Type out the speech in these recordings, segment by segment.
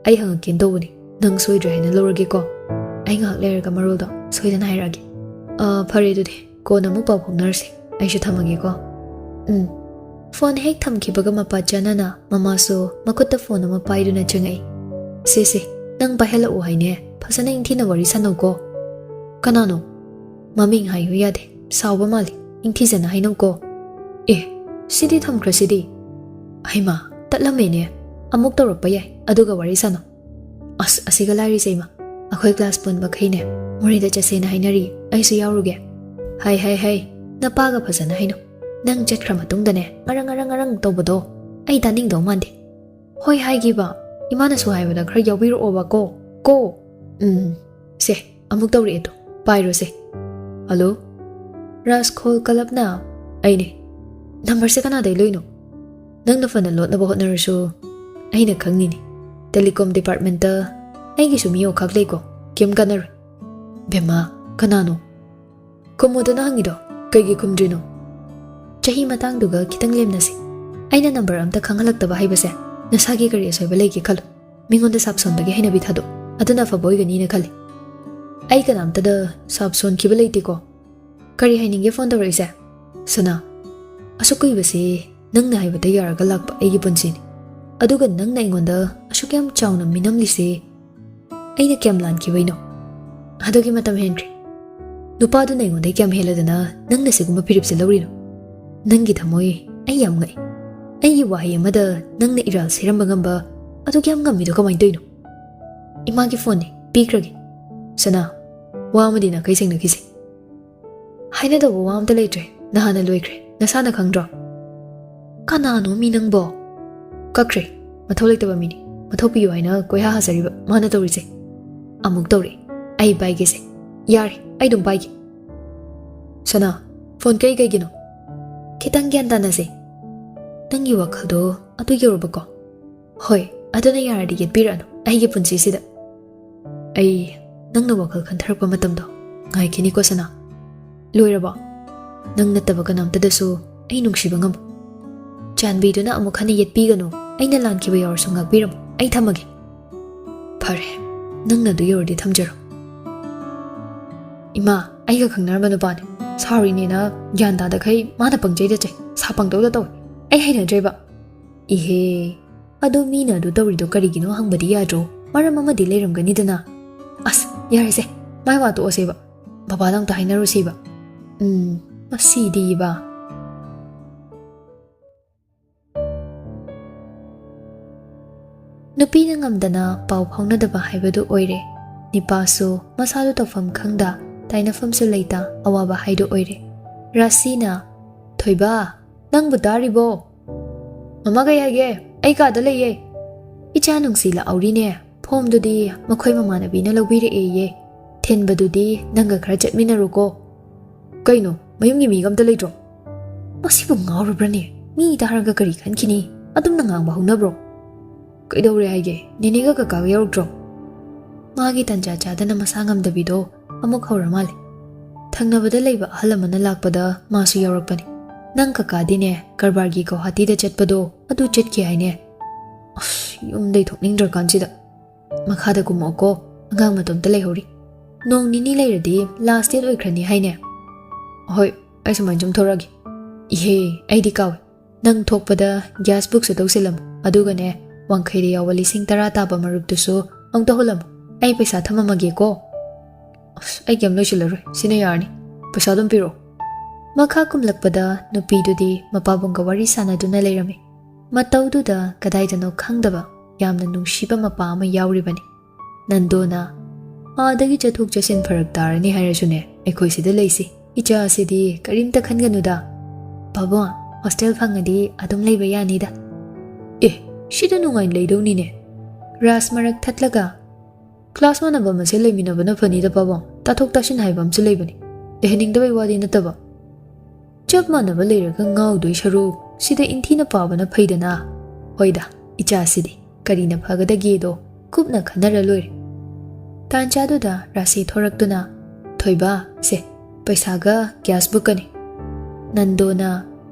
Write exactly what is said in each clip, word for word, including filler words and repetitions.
ꯑꯩ ꯍꯪꯉꯛꯀꯦꯅ ꯇꯧꯕꯅꯤ, ꯅꯪ ꯁꯣꯏꯗ꯭ꯔꯦ ꯍꯥꯏꯅ ꯂꯧꯔꯒꯦꯀꯣ꯫ ꯑꯩ ꯉꯥꯏꯍꯥꯛ ꯂꯩꯔꯒ ꯃꯔꯣꯜꯗꯣ ꯁꯣꯏꯗꯅ ꯍꯥꯏꯔꯛꯑꯒꯦ꯫ ꯑꯥ, ꯐꯔꯦ, ꯑꯗꯨꯗꯤ ꯀꯣꯟꯅ ꯑꯃꯨꯛ ꯄꯥꯎ ꯐꯥꯎꯅꯔꯁꯤ꯫ ꯑꯩꯁꯨ ꯊꯝꯃꯒꯦꯀꯣ꯫ ꯎꯝ꯫ ꯐꯣꯟ ꯍꯦꯛ ꯊꯝꯈꯤꯕꯒ ꯃꯄꯥ ꯆꯥꯅꯅ ꯃꯃꯥꯁꯨ ꯃꯈꯨꯠꯇ ꯐꯣꯟ ꯑꯃ ꯄꯥꯏꯗꯨꯅ ꯆꯪꯉꯛꯏ꯫ "ꯁꯦ, ꯁꯦ, ꯅꯪ ꯄꯥꯏꯍꯜꯂꯛꯎ ꯍꯥꯏꯅꯦ, ꯐꯖꯅ ꯏꯪꯊꯤꯅ ꯋꯥꯔꯤ ꯁꯥꯟꯅꯧꯀꯣ"꯫ "ꯀꯅꯥꯅꯣ?" "ꯃꯃꯤꯡ ꯍꯥꯏꯌꯨ ꯌꯥꯗꯦ, ꯁꯥꯎꯕ ꯃꯥꯜꯂꯤ, ꯏꯪꯊꯤꯖꯅ ꯍꯥꯏꯅꯧꯀꯣ"꯫ "ꯑꯦ, ꯁꯤꯗꯤ ꯊꯝꯈ꯭ꯔꯁꯤꯗꯤ"꯫ "ꯍꯩꯃꯥ, ꯇꯠꯂꯝꯃꯦꯅꯦ, ꯑꯃꯨꯛ ꯇꯧꯔꯛꯄ ꯌꯥꯏ, ꯑꯗꯨꯒ ꯋꯥꯔꯤ ꯁꯥꯟꯅꯧ"꯫ "ꯑꯁ, ꯑꯁꯤꯒ ꯂꯥꯏꯔꯤꯁꯦ ꯏꯃꯥ, ꯑꯩꯈꯣꯏ ꯀ꯭ꯂꯥꯁ ꯄꯨꯟꯕꯈꯩꯅꯦ ꯃꯣꯔꯦꯗ ꯆꯠꯁꯦꯅ ꯍꯥꯏꯅꯔꯤ, ꯑꯩꯁꯨ ꯌꯥꯎꯔꯨꯒꯦ"꯫ "ꯍꯥꯏ, ꯍꯥꯏ, ꯍꯥꯏ, ꯅꯄꯥꯒ ꯐꯖꯅ ꯍꯥꯏꯅꯧ, ꯅꯪ ꯆꯠꯈ꯭ꯔ ꯃꯇꯨꯡꯗꯅꯦ ꯉꯔꯪ ꯉꯔꯪ ꯉꯔꯪ ꯇꯧꯕꯗꯣ ꯑꯩ ꯇꯥꯅꯤꯡꯗꯧ ꯃꯥꯟꯗꯦ"꯫ "ꯍꯣꯏ ꯍꯥꯏꯒꯤꯕ, ꯏꯃꯥꯅꯁꯨ ꯍꯥꯏꯕꯗ ꯈꯔ ꯌꯥꯎꯕꯤꯔꯛꯑꯣꯕ ꯀꯣ, ꯀꯣ"꯫ "ꯎꯝ, ꯁꯦ, ꯑꯃꯨꯛ ꯇꯧꯔꯛꯑꯦ ꯇꯣ, ꯄꯥꯏꯔꯣꯁꯦ"꯫ "ꯍꯜꯂꯣ"꯫ "ꯔꯥꯖꯈꯣꯜ ꯀꯂꯕꯅ?" "ꯑꯩꯅꯦ"꯫ "ꯅꯝꯕꯔꯁꯦ ꯀꯅꯥꯗꯩ ꯂꯣꯏꯅꯣ?" "ꯅꯪꯅ ꯐꯅ ꯂꯣꯠꯅꯕ ꯍꯣꯠꯅꯔꯁꯨ ꯑꯩꯅ ꯈꯪꯉꯤꯅꯦ꯫ ꯇꯦꯂꯤꯀꯣꯝ ꯗꯤꯄꯥꯔꯠꯃꯦꯟꯇ ꯑꯩꯒꯤꯁꯨ ꯃꯤ ꯑꯣꯈꯥꯛ ꯂꯩꯀꯣ, ꯀꯩꯝ ꯀꯥꯟꯅꯔꯣꯏ"꯫ "ꯕꯦꯝꯃ, ꯀꯅꯥꯅꯣ?" "ꯈꯨꯝꯃꯣꯗꯅ ꯍꯪꯉꯤꯗꯣ, ꯀꯩꯒꯤ ꯈꯨꯝꯗ꯭ꯔꯤꯅꯣ?" "ꯆꯍꯤ ꯃꯇꯥꯡꯗꯨꯒ ꯈꯤꯇꯪ ꯂꯦꯝꯅꯁꯤ꯫ ꯑꯩꯅ ꯅꯝꯕꯔ ꯑꯝꯇ ꯈꯪꯍꯜꯂꯛꯇꯕ ꯍꯥꯏꯕꯁꯦ ꯅꯁꯥꯒꯤ ꯀꯔꯤ ꯑꯁꯣꯏꯕ ꯂꯩꯒꯦ ꯈꯜꯂꯨ꯫ ꯃꯤꯉꯣꯟꯗ ꯁꯥꯞ ꯁꯣꯟꯕꯒꯤ ꯍꯩꯅꯕꯤ ꯊꯥꯗꯣꯛ, ꯑꯗꯨꯅ ꯑꯐꯕ ꯑꯣꯏꯒꯅꯤꯅ ꯈꯜꯂꯤ"꯫ "ꯑꯩ ꯀꯅꯥꯝꯇꯗ ꯁꯥꯞ ꯁꯣꯟꯈꯤꯕ ꯂꯩꯇꯦꯀꯣ"꯫ "ꯀꯔꯤ ꯍꯥꯏꯅꯤꯡꯒꯦ ꯐꯣꯟ ꯇꯧꯔꯛꯏꯁꯦ?" "ꯁꯅꯥ, ꯑꯁꯨꯛ ꯀꯨꯏꯕꯁꯤ ꯅꯪꯅ ꯍꯥꯏꯕꯗ ꯌꯥꯔꯒ ꯂꯥꯛꯄ ꯑꯩꯒꯤ ꯄꯨꯟꯁꯤꯅꯤ꯫ ꯑꯗꯨꯒ ꯅꯪꯅ ꯑꯩꯉꯣꯟꯗ ꯑꯁꯨꯛ ꯌꯥꯝ ꯆꯥꯎꯅ ꯃꯤꯅꯝꯂꯤꯁꯤ ꯑꯩꯅ ꯀꯌꯥꯝ ꯂꯥꯟꯈꯤꯕꯩꯅꯣ? ꯑꯗꯨꯒꯤ ꯃꯇꯝ ꯍꯦꯟꯈ꯭ꯔꯦ꯫ ꯅꯨꯄꯥꯗꯨꯅ ꯑꯩꯉꯣꯟꯗꯩ ꯀꯌꯥꯝ ꯍꯦꯜꯂꯗꯅ ꯅꯪꯅ ꯁꯤꯒꯨꯝꯕ ꯐꯤꯔꯦꯞꯁꯦ ꯂꯧꯔꯤꯅꯣ? ꯅꯪꯒꯤ ꯊꯃꯣꯏ ꯑꯩ ꯌꯥꯝ ꯉꯛꯏ꯫ ꯑꯩꯒꯤ ꯋꯥꯍꯩ ꯑꯃꯗ ꯅꯪꯅ ꯏꯔꯥꯜ ꯁꯤꯔꯝꯕ ꯉꯝꯕ ꯑꯗꯨꯛ ꯌꯥꯝ ꯉꯝꯃꯤꯗꯣ ꯀꯃꯥꯏꯅ ꯇꯧꯔꯤꯅꯣ?" "ꯏꯃꯥꯒꯤ ꯐꯣꯟꯅꯤ, ꯄꯤꯈ꯭ꯔꯒꯦ"꯫ "ꯁꯅꯥ, ꯋꯥ ꯑꯃꯗꯤ ꯅꯥꯈꯩ ꯁꯦꯡꯅꯈꯤꯁꯦ"꯫ "ꯍꯥꯏꯅꯗꯧꯕ ꯋꯥ ꯑꯝꯇ ꯂꯩꯇ꯭ꯔꯦ, ꯅꯍꯥꯟꯅ ꯂꯣꯏꯈ꯭ꯔꯦ, ꯅꯁꯥꯅ ꯈꯪꯗ꯭ꯔꯣ?" "ꯀꯅꯥꯅꯣ ꯃꯤ ꯅꯪꯕꯣ?" "ꯀꯛꯈ꯭ꯔꯦ, ꯃꯊꯧ ꯂꯩꯇꯕ ꯃꯤꯅꯤ, ꯃꯊꯧ ꯄꯤꯌꯨ ꯍꯥꯏꯅ ꯀꯣꯏꯍꯥ ꯍꯥꯖꯔꯤꯕ ꯃꯥꯅ ꯇꯧꯔꯤꯁꯦ"꯫ ꯑꯃꯨꯛ ꯇꯧꯔꯛꯑꯦ꯫ "ꯑꯩ ꯄꯥꯏꯒꯦꯁꯦ"꯫ "ꯌꯥꯔꯦ, ꯑꯩ ꯑꯗꯨꯝ ꯄꯥꯏꯒꯦ"꯫ "ꯁꯅꯥ, ꯐꯣꯟ ꯀꯛꯏ ꯀꯩꯒꯤꯅꯣ?" "ꯈꯤꯇꯪ ꯒ꯭ꯌꯥꯟ ꯇꯥꯅꯁꯦ꯫ ꯅꯪꯒꯤ ꯋꯥꯈꯜꯗꯣ ꯑꯗꯨ ꯌꯧꯔꯕꯀꯣ? ꯍꯣꯏ, ꯑꯗꯨꯅ ꯌꯥꯔꯗꯤ ꯌꯦꯠꯄꯤꯔꯛꯑꯅꯨ ꯑꯩꯒꯤ ꯄꯨꯟꯁꯤꯁꯤꯗ꯫ ꯑꯩ ꯅꯪꯅ ꯋꯥꯈꯜ ꯈꯟꯊꯔꯛꯄ ꯃꯇꯝꯗꯣ ꯉꯥꯏꯈꯤꯅꯤꯀꯣ ꯁꯅꯥ꯫ ꯂꯣꯏꯔꯕꯣ? ꯅꯪ ꯅꯠꯇꯕ ꯀꯅꯥꯝꯇꯗꯁꯨ ꯑꯩ ꯅꯨꯡꯁꯤꯕ ꯉꯝꯃꯣꯏ꯫ ꯆꯥꯟꯕꯤꯗꯨꯅ ꯑꯃꯨꯛ ꯍꯟꯅ ꯌꯦꯠꯄꯤꯒꯅꯨ꯫ ꯑꯩꯅ ꯂꯥꯟꯈꯤꯕ ꯌꯥꯎꯔꯁꯨ ꯉꯥꯛꯄꯤꯔꯝꯃꯨ꯫ ꯑꯩ ꯊꯝꯃꯒꯦ"꯫ ꯑꯔꯦ, ꯅꯪꯅ ꯑꯗꯨ ꯌꯧꯔꯗꯤ ꯊꯝꯖꯔꯣ꯫ ꯏꯃꯥ, ꯑꯩꯒ ꯈꯪꯅꯔꯝꯕ ꯅꯨꯄꯥꯅꯤ꯫ ꯁꯥꯎꯔꯤꯅꯦꯅ ꯒ꯭ꯌꯥꯟ ꯇꯥꯗꯈꯩ ꯃꯥꯅ ꯄꯪꯆꯩꯗ ꯆꯩ, ꯁꯥ ꯄꯪꯇꯧꯗ ꯇꯧꯏ꯫ ꯑꯩ ꯍꯩꯅꯗ꯭ꯔꯦꯕ꯫ ꯏꯍꯦ, ꯑꯗꯣ ꯃꯤꯅ ꯑꯗꯨ ꯇꯧꯔꯤꯗꯣ ꯀꯔꯤꯒꯤꯅꯣ ꯍꯪꯕꯗꯤ ꯌꯥꯗ꯭ꯔꯣ? ꯃꯔꯝ ꯑꯃꯗꯤ ꯂꯩꯔꯝꯒꯅꯤꯗꯅ꯫ ꯑꯁ, ꯌꯥꯔꯦꯁꯦ, ꯃꯥꯏ ꯋꯥ ꯇꯣꯛꯑꯁꯦꯕ꯫ ꯕꯕꯥꯗ ꯑꯝꯇ ꯍꯥꯏꯅꯔꯨꯁꯦꯕ꯫ ꯎꯝ, ꯃꯁꯤꯗꯤꯕ꯫ ꯅꯨꯄꯤꯅ ꯉꯝꯗꯅ ꯄꯥꯎ ꯐꯥꯎꯅꯗꯕ ꯍꯥꯏꯕꯗꯨ ꯑꯣꯏꯔꯦ꯫ ꯅꯤꯄꯥꯁꯨ ꯃꯁꯥꯗꯨ ꯇꯧꯐꯝ ꯈꯪꯗ, ꯇꯥꯏꯅꯐꯝꯁꯨ ꯂꯩꯇ ꯑꯋꯥꯕ ꯍꯥꯏꯗꯨ ꯑꯣꯏꯔꯦ꯫ ꯔꯥꯁꯤꯅ, "ꯊꯣꯏꯕ, ꯅꯪꯕꯨ ꯇꯥꯔꯤꯕꯣ? ꯃꯃꯥ ꯀꯩ ꯍꯥꯏꯒꯦ? ꯑꯩ ꯀꯥꯗ ꯂꯩꯌꯦ꯫ ꯏꯆꯥ ꯅꯨꯡꯁꯤ ꯂꯥꯛꯍꯧꯔꯤꯅꯦ꯫ ꯐꯣꯝꯗꯨꯗꯤ ꯃꯈꯣꯏ ꯃꯃꯥꯟꯅꯕꯤꯅ ꯂꯧꯕꯤꯔꯛꯑꯦꯌꯦ꯫ ꯊꯤꯟꯕꯗꯨꯗꯤ ꯅꯪꯒ ꯈꯔ ꯆꯠꯃꯤꯟꯅꯔꯨꯀꯣ꯫" "ꯀꯩꯅꯣ, ꯃꯌꯨꯝꯒꯤ ꯃꯤꯒ ꯑꯝꯇ ꯂꯩꯇ꯭ꯔꯣ?" "ꯃꯁꯤꯕꯨ ꯉꯥꯎꯔꯕ꯭ꯔꯅꯦ? ꯃꯤ ꯇꯥꯔꯒ ꯀꯔꯤ ꯈꯟꯈꯤꯅꯤ? ꯑꯗꯨꯝꯅ ꯉꯥꯡꯕ ꯍꯧꯅꯕ꯭ꯔꯣ?" "ꯀꯩꯗꯧꯔꯦ ꯍꯥꯏꯒꯦ? ꯅꯦꯅꯦꯒ ꯀꯀꯥꯒ ꯌꯥꯎꯔꯛꯇ꯭ꯔꯣ?" ꯃꯥꯒꯤ ꯇꯟꯖꯥ ꯆꯥꯗꯅ ꯃꯁꯥ ꯉꯝꯗꯕꯤꯗꯣ ꯑꯃꯨꯛ ꯍꯧꯔ ꯃꯥꯜꯂꯦ꯫ ꯊꯪꯅꯕꯗ ꯂꯩꯕ ꯑꯍꯜ ꯑꯃꯅ ꯂꯥꯛꯄꯗ ꯃꯥꯁꯨ ꯌꯥꯎꯔꯛꯄꯅꯤ꯫ "ꯅꯪ ꯀꯀꯥꯗꯤꯅꯦ, ꯀꯔꯕꯥꯔꯒꯤ ꯒꯧꯍꯥꯇꯤꯗ ꯆꯠꯄꯗꯣ ꯑꯗꯨ ꯆꯠꯈꯤ ꯍꯥꯏꯅꯦ꯫ ꯑꯁ, ꯌꯨꯝꯗꯩ ꯊꯣꯛꯅꯤꯡꯗ꯭ꯔꯀꯥꯟꯁꯤꯗ꯫ ꯃꯈꯥꯗ ꯀꯨꯝꯃꯛꯑꯣꯀꯣ, ꯑꯉꯥꯡ ꯃꯇꯣꯝꯇ ꯂꯩꯍꯧꯔꯤ꯫ ꯅꯣꯡ ꯅꯤꯅꯤ ꯂꯩꯔꯗꯤ ꯂꯥꯁ ꯗꯦꯠ ꯑꯣꯏꯈ꯭ꯔꯅꯤ ꯍꯥꯏꯅꯦ꯫" "ꯍꯣꯏ, ꯑꯩ ꯁꯨꯃꯥꯏꯅ ꯁꯨꯝ ꯊꯣꯔꯛꯑꯒꯦ꯫ ꯏꯍꯦ, ꯑꯩꯗꯤ ꯀꯥꯎꯋꯦ꯫ ꯅꯪ ꯊꯣꯛꯄꯗ ꯒ꯭ꯌꯥꯁ ꯕꯨꯛꯁꯨ ꯇꯧꯁꯤꯜꯂꯝꯃꯨ, ꯑꯗꯨꯒꯅꯦ, ꯋꯥꯡꯈꯩꯗ ꯌꯥꯎꯕ ꯂꯤꯁꯤꯡ ꯇꯔꯥ ꯇꯥꯕ ꯃꯔꯨꯞꯇꯨꯁꯨ ꯑꯃꯨꯛ ꯇꯧꯍꯜꯂꯝꯃꯨ꯫ ꯑꯩ ꯄꯩꯁꯥ ꯊꯝꯃꯝꯃꯒꯦꯀꯣ꯫" "ꯑꯁ, ꯑꯩ ꯀꯩꯝ ꯂꯣꯏꯁꯤꯜꯂꯔꯣꯏ, ꯁꯤꯅ ꯌꯥꯔꯅꯤ꯫ ꯄꯩꯁꯥ ꯑꯗꯨꯝ ꯄꯤꯔꯛꯑꯣ꯫" ꯃꯈꯥ ꯀꯨꯝꯂꯛꯄꯗ ꯅꯨꯄꯤꯗꯨꯗꯤ ꯃꯄꯥꯕꯨꯡꯒ ꯋꯥꯔꯤ ꯁꯥꯟꯅꯗꯨꯅ ꯂꯩꯔꯝꯃꯤ꯫ ꯃꯇꯧꯗꯨꯗ ꯀꯗꯥꯏꯗꯅꯣ ꯈꯪꯗꯕ ꯌꯥꯝꯅ ꯅꯨꯡꯁꯤꯕ ꯃꯄꯥ ꯑꯃ ꯌꯥꯎꯔꯤꯕꯅꯤ꯫ ꯅꯟꯗꯣꯅ, "ꯑꯥꯗꯒꯤ ꯆꯠꯊꯣꯛ ꯆꯠꯁꯤꯟ ꯐꯔꯛ ꯇꯥꯔꯅꯤ ꯍꯥꯏꯔꯁꯨꯅꯦ, ꯑꯩꯈꯣꯏ ꯁꯤꯗ ꯂꯩꯁꯤ꯫ ꯏꯆꯥ ꯑꯁꯤꯗꯤ ꯀꯔꯤꯝꯇ ꯈꯟꯒꯅꯨꯗ꯫ ꯄꯥꯕꯨꯡ, ꯍꯣꯁꯇꯦꯜ ꯐꯪꯉꯗꯤ ꯑꯗꯨꯝ ꯂꯩꯕ ꯌꯥꯅꯤꯗ꯫" "ꯑꯦ, ꯁꯤꯗ ꯅꯨꯡꯉꯥꯏꯅ ꯂꯩꯗꯧꯅꯤꯅꯦ꯫" ꯔꯥꯖ ꯃꯔꯛ ꯊꯠꯂꯒ, "ꯀ꯭ꯂꯥꯁ ꯃꯥꯟꯅꯕ ꯃꯁꯦꯜ ꯂꯩꯃꯤꯟꯅꯕꯅ ꯐꯅꯤꯗ ꯄꯥꯕꯨꯡ, ꯇꯥꯊꯣꯛ ꯇꯥꯁꯤꯟ ꯍꯥꯏꯕ ꯑꯃꯁꯨ ꯂꯩꯕꯅꯤ꯫ ꯂꯩꯍꯟꯅꯤꯡꯗꯕꯩ ꯋꯥꯗꯤ ꯅꯠꯇꯕ꯫ ꯆꯞ ꯃꯥꯟꯅꯕ ꯂꯩꯔꯒ ꯉꯥꯎꯗꯣꯏ ꯁꯔꯨꯛ ꯁꯤꯗ ꯏꯟꯊꯤꯅ ꯄꯥꯕꯅ ꯐꯩꯗꯅ꯫" "ꯍꯣꯏꯗ, ꯏꯆꯥꯁꯤꯗꯤ ꯀꯔꯤꯅ ꯐꯒꯗꯒꯦꯗꯣ ꯀꯨꯞꯅ ꯈꯟꯅꯔ ꯂꯣꯏꯔꯦ꯫" ꯇꯥꯟꯖꯥꯗꯨꯗ ꯔꯥꯁꯤ ꯊꯣꯔꯛꯇꯨꯅ, "ꯊꯣꯏꯕ, ꯁꯦ, ꯄꯩꯁꯥꯒ ꯒ꯭ꯌꯥꯁ ꯕꯨꯛꯀꯅꯤ꯫" ꯅꯟꯗꯣꯅ,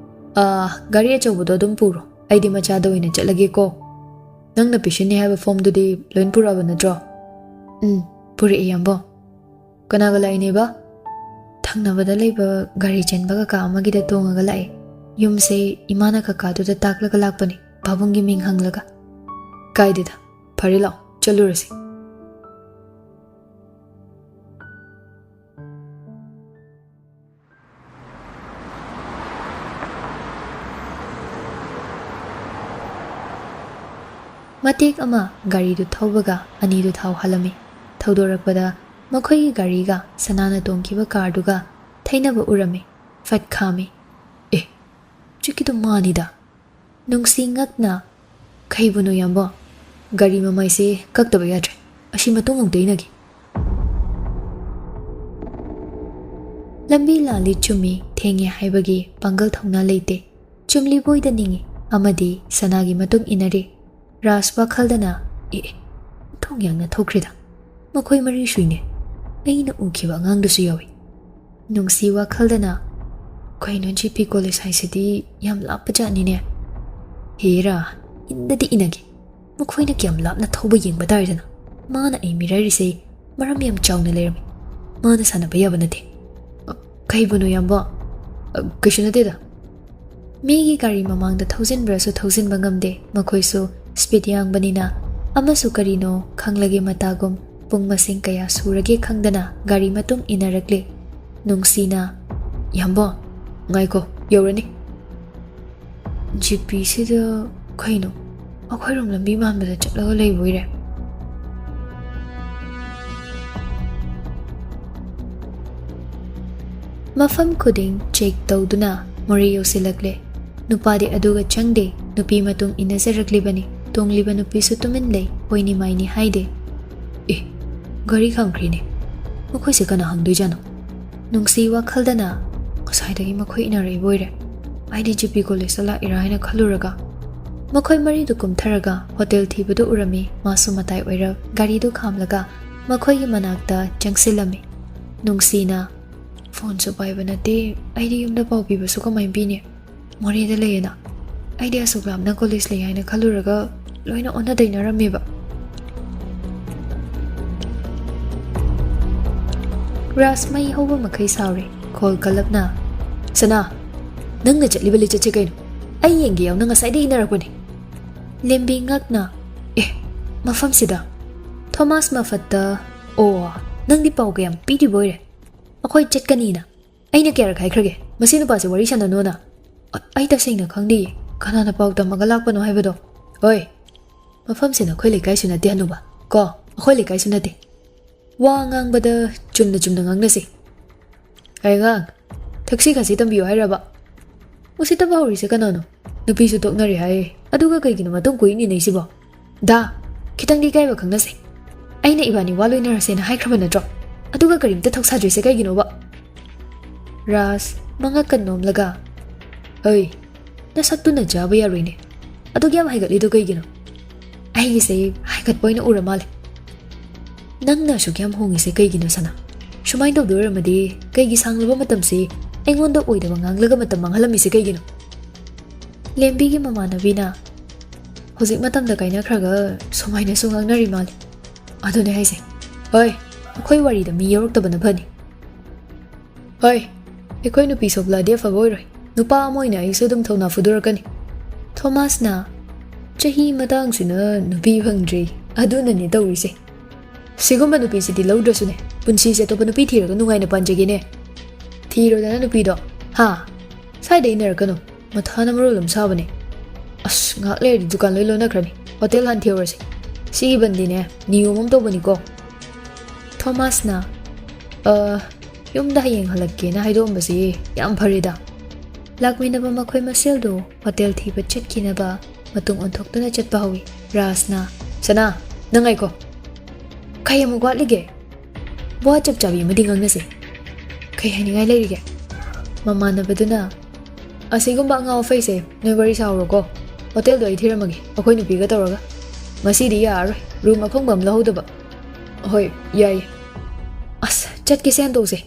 "ꯑꯥ, ꯒꯥꯔꯤ ꯑꯆꯧꯕꯗꯣ ꯑꯗꯨꯝ ꯄꯨꯔꯣ, ꯑꯩꯗꯤ ꯃꯆꯥꯗ ꯑꯣꯏꯅ ꯆꯠꯂꯒꯦꯀꯣ꯫" ꯅꯪꯅ ꯄꯤꯁꯤꯟꯅꯤ ꯍꯥꯏꯕ ꯐꯣꯝꯗꯨꯗꯤ ꯂꯣꯏ ꯄꯨꯔꯛꯑꯕ ꯅꯠꯇ꯭ꯔꯣ? ꯎꯝ, ꯄꯨꯔꯛꯑꯦ, ꯏꯌꯥꯝꯕꯣ꯫ ꯀꯅꯥꯒ ꯂꯥꯛꯏꯅꯦꯕ? ꯊꯪꯅꯕꯗ ꯂꯩꯕ ꯒꯥꯔꯤ ꯆꯦꯟꯕ ꯀꯀꯥ ꯑꯃꯒꯤꯗ ꯇꯣꯡꯉꯒ ꯂꯥꯛꯑꯦ꯫ ꯌꯨꯝꯁꯦ ꯏꯃꯥꯅ ꯀꯀꯥꯗꯨꯗ ꯇꯥꯛꯂꯒ ꯂꯥꯛꯄꯅꯦ, ꯄꯥꯕꯨꯡꯒꯤ ꯃꯤꯡ ꯍꯪꯂꯒ꯫ ꯀꯥꯏꯗꯦꯗ, ꯐꯔꯦ, ꯂꯥꯛꯑꯣ, ꯆꯠꯂꯨꯔꯁꯤ꯫ ꯃꯇꯦꯛ ꯑꯃ ꯒꯥꯔꯤꯗꯨ ꯊꯧꯕꯒ ꯑꯅꯤꯗꯨ ꯊꯥꯎ ꯍꯥꯜꯂꯝꯃꯤ꯫ ꯊꯧꯗꯣꯔꯛꯄꯗ ꯃꯈꯣꯏꯒꯤ ꯒꯥꯔꯤꯒ ꯁꯅꯥꯅ ꯇꯣꯡꯈꯤꯕ ꯀꯥꯔꯗꯨꯒ ꯊꯩꯅꯕ ꯎꯔꯝꯃꯤ꯫ ꯐꯠ ꯈꯥꯝꯃꯤ꯫ "ꯑꯦ, ꯆꯤꯛꯀꯤꯗꯣ ꯃꯥꯅꯤꯗ!" ꯅꯨꯡꯁꯤ ꯉꯛꯅ, "ꯀꯩꯕꯨꯅꯣ, ꯏꯌꯥꯝꯕꯣ? ꯒꯥꯔꯤ ꯃꯃꯥꯏꯁꯦ ꯀꯛꯇꯕ ꯌꯥꯗ꯭ꯔꯦ꯫ ꯑꯁꯤ ꯃꯇꯨꯡ ꯑꯃꯨꯛꯇ ꯏꯟꯅꯒꯦ꯫" ꯂꯝꯕꯤ ꯂꯥꯜꯂꯤ ꯆꯨꯝꯃꯤ, ꯊꯦꯡꯉꯦ ꯍꯥꯏꯕꯒꯤ ꯄꯥꯡꯒꯜ ꯊꯧꯅꯥ ꯂꯩꯇꯦ꯫ ꯆꯨꯝꯂꯤꯕꯣꯏꯗ ꯅꯤꯡꯏ ꯑꯃꯗꯤ ꯁꯅꯥꯒꯤ ꯃꯇꯨꯡ ꯏꯟꯅꯔꯤ꯫ ꯔꯥꯖ ꯋꯥꯈꯜꯗꯅ, "ꯑꯦ, ꯑꯦ, ꯊꯣꯡ ꯌꯥꯡꯅ ꯊꯣꯛꯈ꯭ꯔꯦꯗ꯫ ꯃꯈꯣꯏ ꯃꯔꯤ ꯁꯨꯏꯅꯦ꯫ ꯑꯩꯅ ꯎꯈꯤꯕ ꯑꯉꯥꯡꯗꯨꯁꯨ ꯌꯥꯎꯏ꯫" ꯅꯨꯡꯁꯤ ꯋꯥꯈꯜꯗꯅ, "ꯀꯩꯅꯣ, ꯖꯤ ꯄꯤ ꯀꯣꯂꯦꯖ ꯍꯥꯏꯁꯤꯗꯤ ꯌꯥꯝ ꯂꯥꯞꯄ ꯖꯥꯠꯅꯤꯅꯦ꯫ ꯍꯦꯔꯥ, ꯏꯟꯗꯗꯤ ꯏꯟꯅꯒꯦ꯫ ꯃꯈꯣꯏꯅ ꯀꯌꯥꯝ ꯂꯥꯞꯅ ꯊꯧꯕ ꯌꯦꯡꯕ ꯇꯥꯔꯦꯗꯅ꯫ ꯃꯥꯅ ꯑꯩ ꯃꯤꯔꯥꯏꯔꯤꯁꯦ ꯃꯔꯝ ꯌꯥꯝ ꯆꯥꯎꯅ ꯂꯩꯔꯝꯃꯤ꯫ ꯃꯥꯅ ꯁꯥꯟꯅꯕ ꯌꯥꯕ ꯅꯠꯇꯦ꯫" "ꯑ, ꯀꯩꯕꯨꯅꯣ, ꯏꯌꯥꯝꯕ?" "ꯑ, ꯀꯩꯁꯨ ꯅꯠꯇꯦꯗ꯫" ꯃꯤꯒꯤ ꯒꯥꯔꯤ ꯃꯃꯥꯡꯗ ꯊꯧꯖꯤꯟꯕ꯭ꯔꯁꯨ ꯊꯧꯖꯤꯟꯕ ꯉꯝꯗꯦ꯫ ꯃꯈꯣꯏꯁꯨ ꯁ꯭ꯄꯤꯗ ꯌꯥꯡꯕꯅꯤꯅ꯫ ꯑꯃꯁꯨ ꯀꯔꯤꯅꯣ ꯈꯪꯂꯒꯦ ꯃꯇꯥꯒꯨꯝ ꯄꯨꯡ ꯃꯁꯤꯡ ꯀꯌꯥ ꯁꯨꯔꯒꯦ ꯈꯪꯗꯅ ꯒꯥꯔꯤ ꯃꯇꯨꯡ ꯏꯟꯅꯔꯛꯂꯦ꯫ ꯅꯨꯡꯁꯤꯅ, "ꯏꯌꯥꯝꯕꯣ, ꯉꯥꯏꯈꯣ, ꯌꯧꯔꯅꯤ꯫" ꯖꯤ ꯄꯤꯁꯤꯗ ꯀꯩꯅꯣ, ꯑꯩꯈꯣꯏꯔꯣꯝ ꯂꯝꯕꯤ ꯃꯥꯟꯕꯗ ꯆꯠꯂꯒ ꯂꯩꯕ ꯑꯣꯏꯔꯦ꯫ ꯃꯐꯝ ꯈꯨꯗꯤꯡ ꯆꯦꯛ ꯇꯧꯗꯨꯅ ꯃꯣꯔꯦ ꯌꯧꯁꯤꯜꯂꯛꯂꯦ꯫ ꯅꯨꯄꯥꯗꯤ ꯑꯗꯨꯒ ꯆꯪꯗꯦ, ꯅꯨꯄꯤ ꯃꯇꯨꯡ ꯏꯟꯅꯖꯔꯛꯂꯤꯕꯅꯤ꯫ ꯇꯣꯡꯂꯤꯕ ꯅꯨꯄꯤꯁꯨ ꯇꯨꯃꯤꯟ ꯂꯩ, ꯑꯣꯏꯅꯤ ꯃꯥꯏꯅꯤ ꯍꯥꯏꯗꯦ꯫ "ꯑꯦ, ꯒꯥꯔꯤ ꯈꯥꯝꯈ꯭ꯔꯦꯅꯦ꯫ ꯃꯈꯣꯏꯁꯦ ꯀꯅꯥ ꯍꯪꯗꯣꯏꯖꯥꯠꯅꯣ?" ꯅꯨꯡꯁꯤ ꯋꯥꯈꯜꯗꯅ, "ꯉꯁꯥꯏꯗꯒꯤ ꯃꯈꯣꯏ ꯏꯟꯅꯔꯛꯏꯕ ꯑꯣꯏꯔꯦ꯫ ꯑꯩꯗꯤ ꯖꯤ ꯄꯤ ꯀꯣꯂꯦꯖꯇ ꯂꯥꯛꯏꯔꯥ ꯍꯥꯏꯅ ꯈꯜꯂꯨꯔꯒ꯫" ꯃꯈꯣꯏ ꯃꯔꯤꯗꯨ ꯀꯨꯝꯊꯔꯒ ꯍꯣꯇꯦꯜ ꯊꯤꯕꯗꯨ ꯎꯔꯝꯃꯤ꯫ ꯃꯥꯁꯨ ꯃꯇꯥꯏ ꯑꯣꯏꯔꯞ ꯒꯥꯔꯤꯗꯨ ꯈꯥꯝꯂꯒ ꯃꯈꯣꯏꯒꯤ ꯃꯅꯥꯛꯇ ꯆꯪꯁꯤꯜꯂꯝꯃꯤ꯫ ꯅꯨꯡꯁꯤꯅ, "ꯐꯣꯟꯁꯨ ꯄꯥꯏꯕ ꯅꯠꯇꯦ, ꯑꯩꯗꯤ ꯌꯨꯝꯗ ꯄꯥꯎ ꯄꯤꯕꯁꯨ ꯀꯃꯥꯏꯅ ꯄꯤꯅꯤ? ꯃꯣꯔꯦꯗ ꯂꯩꯌꯦꯅ꯫ ꯑꯩꯗꯤ ꯑꯁꯨꯛ ꯂꯥꯞꯅ ꯀꯣꯂꯦꯖ ꯂꯩ ꯍꯥꯏꯅ ꯈꯜꯂꯨꯔꯒ ꯂꯣꯏꯅ ꯑꯣꯟꯅ ꯇꯩꯅꯔꯝꯃꯦꯕ꯫ ꯔꯥꯖ ꯃꯩ ꯍꯧꯕ ꯃꯈꯩ ꯁꯥꯎꯔꯦ꯫ ꯈꯣꯜ ꯀꯜꯂꯞꯅ, "ꯁꯅꯥ, ꯅꯪꯅ ꯆꯠꯂꯤꯕ ꯂꯤꯆꯠꯁꯦ ꯀꯩꯅꯣ? ꯑꯩ ꯌꯦꯡꯒꯦ ꯌꯥꯎꯅ ꯉꯁꯥꯏꯗꯒꯤ ꯏꯟꯅꯔꯛꯄꯅꯦ꯫" ꯂꯦꯝꯕꯤ ꯉꯛꯅ, "ꯑꯦ, ꯃꯐꯝꯁꯤꯗ?" ꯊꯣꯃꯥꯁ ꯃꯐꯠꯇ, "ꯑꯣ, ꯅꯪꯗꯤ ꯄꯥꯎ ꯀꯌꯥꯝ ꯄꯤꯔꯤꯕ ꯑꯣꯏꯔꯦ? ꯑꯩꯈꯣꯏ ꯆꯠꯀꯅꯤꯅ ꯑꯩꯅ ꯀꯌꯥꯔꯛ ꯍꯥꯏꯈ꯭ꯔꯒꯦ ꯃꯁꯤ ꯅꯨꯄꯥꯁꯦ ꯋꯥꯔꯤ ꯁꯥꯟꯅꯅꯣꯅ? ꯑ-, ꯑꯩ ꯇꯁꯦꯡꯅ ꯈꯪꯗꯦꯌꯦ ꯀꯅꯥꯅ ꯄꯥꯎ ꯇꯝꯃꯒ ꯂꯥꯛꯄꯅꯣ ꯍꯥꯏꯕꯗꯣ꯫ ꯍꯣꯏ, ꯃꯐꯝꯁꯤꯅ ꯑꯩꯈꯣꯏ ꯂꯩꯀꯥꯏꯁꯨ ꯅꯠꯇꯦ ꯍꯅꯨꯕ, ꯀꯣ, ꯑꯩꯈꯣꯏ ꯂꯩꯀꯥꯏꯁꯨ ꯅꯠꯇꯦ꯫ ꯋꯥ ꯉꯥꯡꯕꯗ ꯆꯨꯝꯅ ꯆꯨꯝꯅ ꯉꯥꯡꯅꯁꯤ꯫ ꯑꯩ ꯑꯉꯥꯡ, ꯊꯛꯁꯤ ꯈꯥꯁꯤ ꯇꯝꯕꯤꯌꯨ ꯍꯥꯏꯔꯕ? ꯎꯁꯤꯠꯇꯕ ꯍꯧꯔꯤꯁꯦ ꯀꯅꯥꯅꯣ? ꯅꯨꯄꯤꯁꯨ ꯇꯣꯛꯅꯔꯦ ꯍꯥꯏꯌꯦ, ꯑꯗꯨꯒ ꯀꯩꯒꯤꯅꯣ ꯃꯇꯨꯡ ꯀꯣꯏꯅ ꯏꯟꯅꯩꯁꯤꯕꯣ? ꯗꯥ, ꯈꯤꯇꯪꯗꯤ ꯏꯀꯥꯏꯕ ꯈꯪꯅꯁꯦ꯫ ꯑꯩꯅ ꯏꯕꯥꯅꯤ ꯋꯥ ꯂꯣꯏꯅꯔꯁꯦꯅ ꯍꯥꯏꯈ꯭ꯔꯕ ꯅꯠꯇ꯭ꯔꯣ? ꯑꯗꯨꯒ ꯀꯔꯤꯝꯇ ꯊꯧꯁꯥꯗ꯭ꯔꯤꯁꯦ ꯀꯩꯒꯤꯅꯣꯕ? ꯔꯥꯖ, ꯃꯉꯛꯀ ꯅꯣꯝꯂꯒ, "ꯍꯩ, ꯅꯁꯛꯇꯨꯅ ꯆꯥꯕ ꯌꯥꯔꯣꯏꯅꯦ꯫ ꯑꯗꯨꯛ ꯌꯥꯝ ꯍꯥꯏꯒꯠꯂꯤꯗꯣ ꯀꯩꯒꯤꯅꯣ? ꯑꯩꯒꯤꯁꯦ ꯍꯥꯏꯒꯠꯄ ꯑꯣꯏꯅ ꯎꯔ ꯃꯥꯜꯂꯦ꯫ ꯅꯪꯅ ꯑꯁꯨꯛ ꯌꯥꯝ ꯍꯣꯡꯉꯤꯁꯦ ꯀꯩꯒꯤꯅꯣ, ꯁꯅꯥ? ꯁꯨꯃꯥꯏꯅ ꯇꯧꯗꯣꯏ ꯑꯣꯏꯔꯝꯃꯗꯤ ꯀꯩꯒꯤ ꯁꯥꯡꯂꯕ ꯃꯇꯝꯁꯤ ꯑꯩꯉꯣꯟꯗ ꯑꯣꯏꯗꯕ ꯉꯥꯡꯂꯒ ꯃꯇꯝ ꯃꯥꯡꯍꯜꯂꯝꯃꯤꯁꯦ ꯀꯩꯒꯤꯅꯣ?" ꯂꯦꯝꯕꯤꯒꯤ ꯃꯃꯥꯟꯅꯕꯤꯅ, "ꯍꯧꯖꯤꯛ ꯃꯇꯝꯗ ꯀꯥꯏꯅꯈ꯭ꯔꯒ ꯁꯨꯃꯥꯏꯅꯁꯨ ꯉꯥꯡꯅꯔꯤ ꯃꯥꯜꯂꯦ꯫ ꯑꯗꯨꯅꯦ ꯍꯥꯏꯁꯦ꯫ ꯍꯣꯏ, ꯑꯩꯈꯣꯏ ꯋꯥꯔꯤꯗ ꯃꯤ ꯌꯥꯎꯔꯛꯇꯕꯅ ꯐꯅꯤ꯫ ꯍꯣꯏ, ꯑꯩꯈꯣꯏ ꯅꯨꯄꯤ ꯁꯣꯛꯂꯛꯑꯗꯤ ꯑꯐꯕ ꯑꯣꯏꯔꯣꯏ꯫ ꯅꯨꯄꯥ ꯑꯃ ꯑꯣꯏꯅ ꯑꯩꯁꯨ ꯑꯗꯨꯝ ꯊꯧꯅꯥ ꯐꯨꯗꯣꯔꯛꯀꯅꯤ꯫" ꯊꯣꯃꯥꯁꯅ, "ꯆꯍꯤ ꯃꯇꯥꯡꯁꯤꯅ ꯅꯨꯄꯤ ꯐꯪꯗ꯭ꯔꯤ, ꯑꯗꯨꯅꯅꯦ ꯇꯧꯔꯤꯁꯦ꯫ ꯁꯤꯒꯨꯝꯕ ꯅꯨꯄꯤꯁꯤꯗꯤ ꯂꯧꯗ꯭ꯔꯁꯨꯅꯦ, ꯄꯨꯟꯁꯤꯁꯦ ꯑꯇꯣꯞꯄ ꯅꯨꯄꯤ ꯊꯤꯔꯒ ꯅꯨꯡꯉꯥꯏꯅ ꯄꯥꯟꯖꯒꯦꯅꯦ꯫ ꯊꯤꯔꯣꯗꯅ ꯅꯨꯄꯤꯗꯣ, ꯍꯥ? ꯁ꯭ꯋꯥꯏꯗ ꯏꯟꯅꯔꯛꯀꯅꯨ, ꯃꯊꯥꯅ ꯃꯔꯣꯜ ꯑꯃ ꯁꯥꯕꯅꯦ꯫ ꯑꯁ, ꯉꯥꯏꯍꯥꯛ ꯂꯩꯔꯗꯤ ꯗꯨꯀꯥꯟ ꯂꯣꯏ ꯂꯣꯟꯅꯈ꯭ꯔꯅꯤ꯫ ꯍꯣꯇꯦꯜ ꯍꯥꯟꯅ ꯊꯤꯍꯧꯔꯁꯤ꯫ ꯁꯤꯒꯤ ꯕꯟꯗꯤꯅꯦ, ꯅꯤꯌꯣꯝ ꯑꯃ ꯇꯧꯕꯅꯤꯀꯣ꯫" ꯊꯣꯃꯥꯁꯅ, "ꯑ, ꯌꯨꯝꯗ ꯍꯌꯦꯡ ꯍꯜꯂꯛꯀꯦꯅ ꯍꯥꯏꯗꯣꯛꯑꯝꯕꯁꯤ ꯌꯥꯝ ꯐꯔꯦꯗ꯫" ꯂꯥꯛꯃꯤꯟꯅꯕ ꯃꯈꯣꯏ ꯃꯁꯦꯜꯗꯨ ꯍꯣꯇꯦꯜ ꯊꯤꯕ ꯆꯠꯈꯤꯅꯕ ꯃꯇꯨꯡ ꯑꯣꯟꯊꯣꯛꯇꯨꯅ ꯆꯠꯄ ꯍꯧꯏ꯫ ꯔꯥꯖꯅ, "ꯁꯅꯥ, ꯅꯪ ꯉꯥꯏꯈꯣ꯫ ꯀꯩ ꯑꯃꯨꯛ ꯋꯥꯠꯂꯤꯒꯦ? ꯋꯥ ꯆꯞ ꯆꯥꯕꯤ ꯑꯃꯗꯤ ꯉꯥꯡꯅꯁꯦ꯫ ꯀꯩ ꯍꯥꯏꯅꯤꯡꯉꯥꯏ ꯂꯩꯔꯤꯒꯦ?" ꯃꯃꯥꯟꯅꯕꯗꯨꯅ, "ꯑꯁꯤꯒꯨꯝꯕ ꯑꯉꯥꯎ ꯑꯐꯩꯁꯦ ꯅꯣꯏ ꯋꯥꯔꯤ ꯁꯥꯍꯧꯔꯣꯀꯣ꯫ ꯍꯣꯇꯦꯜꯗꯣ ꯑꯩ ꯊꯤꯔꯝꯃꯒꯦ, ꯑꯩꯈꯣꯏ ꯅꯨꯄꯤꯒ ꯇꯧꯔꯒ꯫ ꯉꯁꯤꯗꯤ ꯌꯥꯔꯔꯣꯏ, ꯔꯨꯝ ꯑꯐꯪꯕ ꯑꯃ ꯂꯧꯍꯧꯗꯕ꯫" "ꯍꯣꯏ, ꯌꯥꯏꯌꯦ꯫ ꯑꯁ, ꯆꯠꯀꯦꯁꯦ ꯍꯟꯗꯣꯛꯁꯦ꯫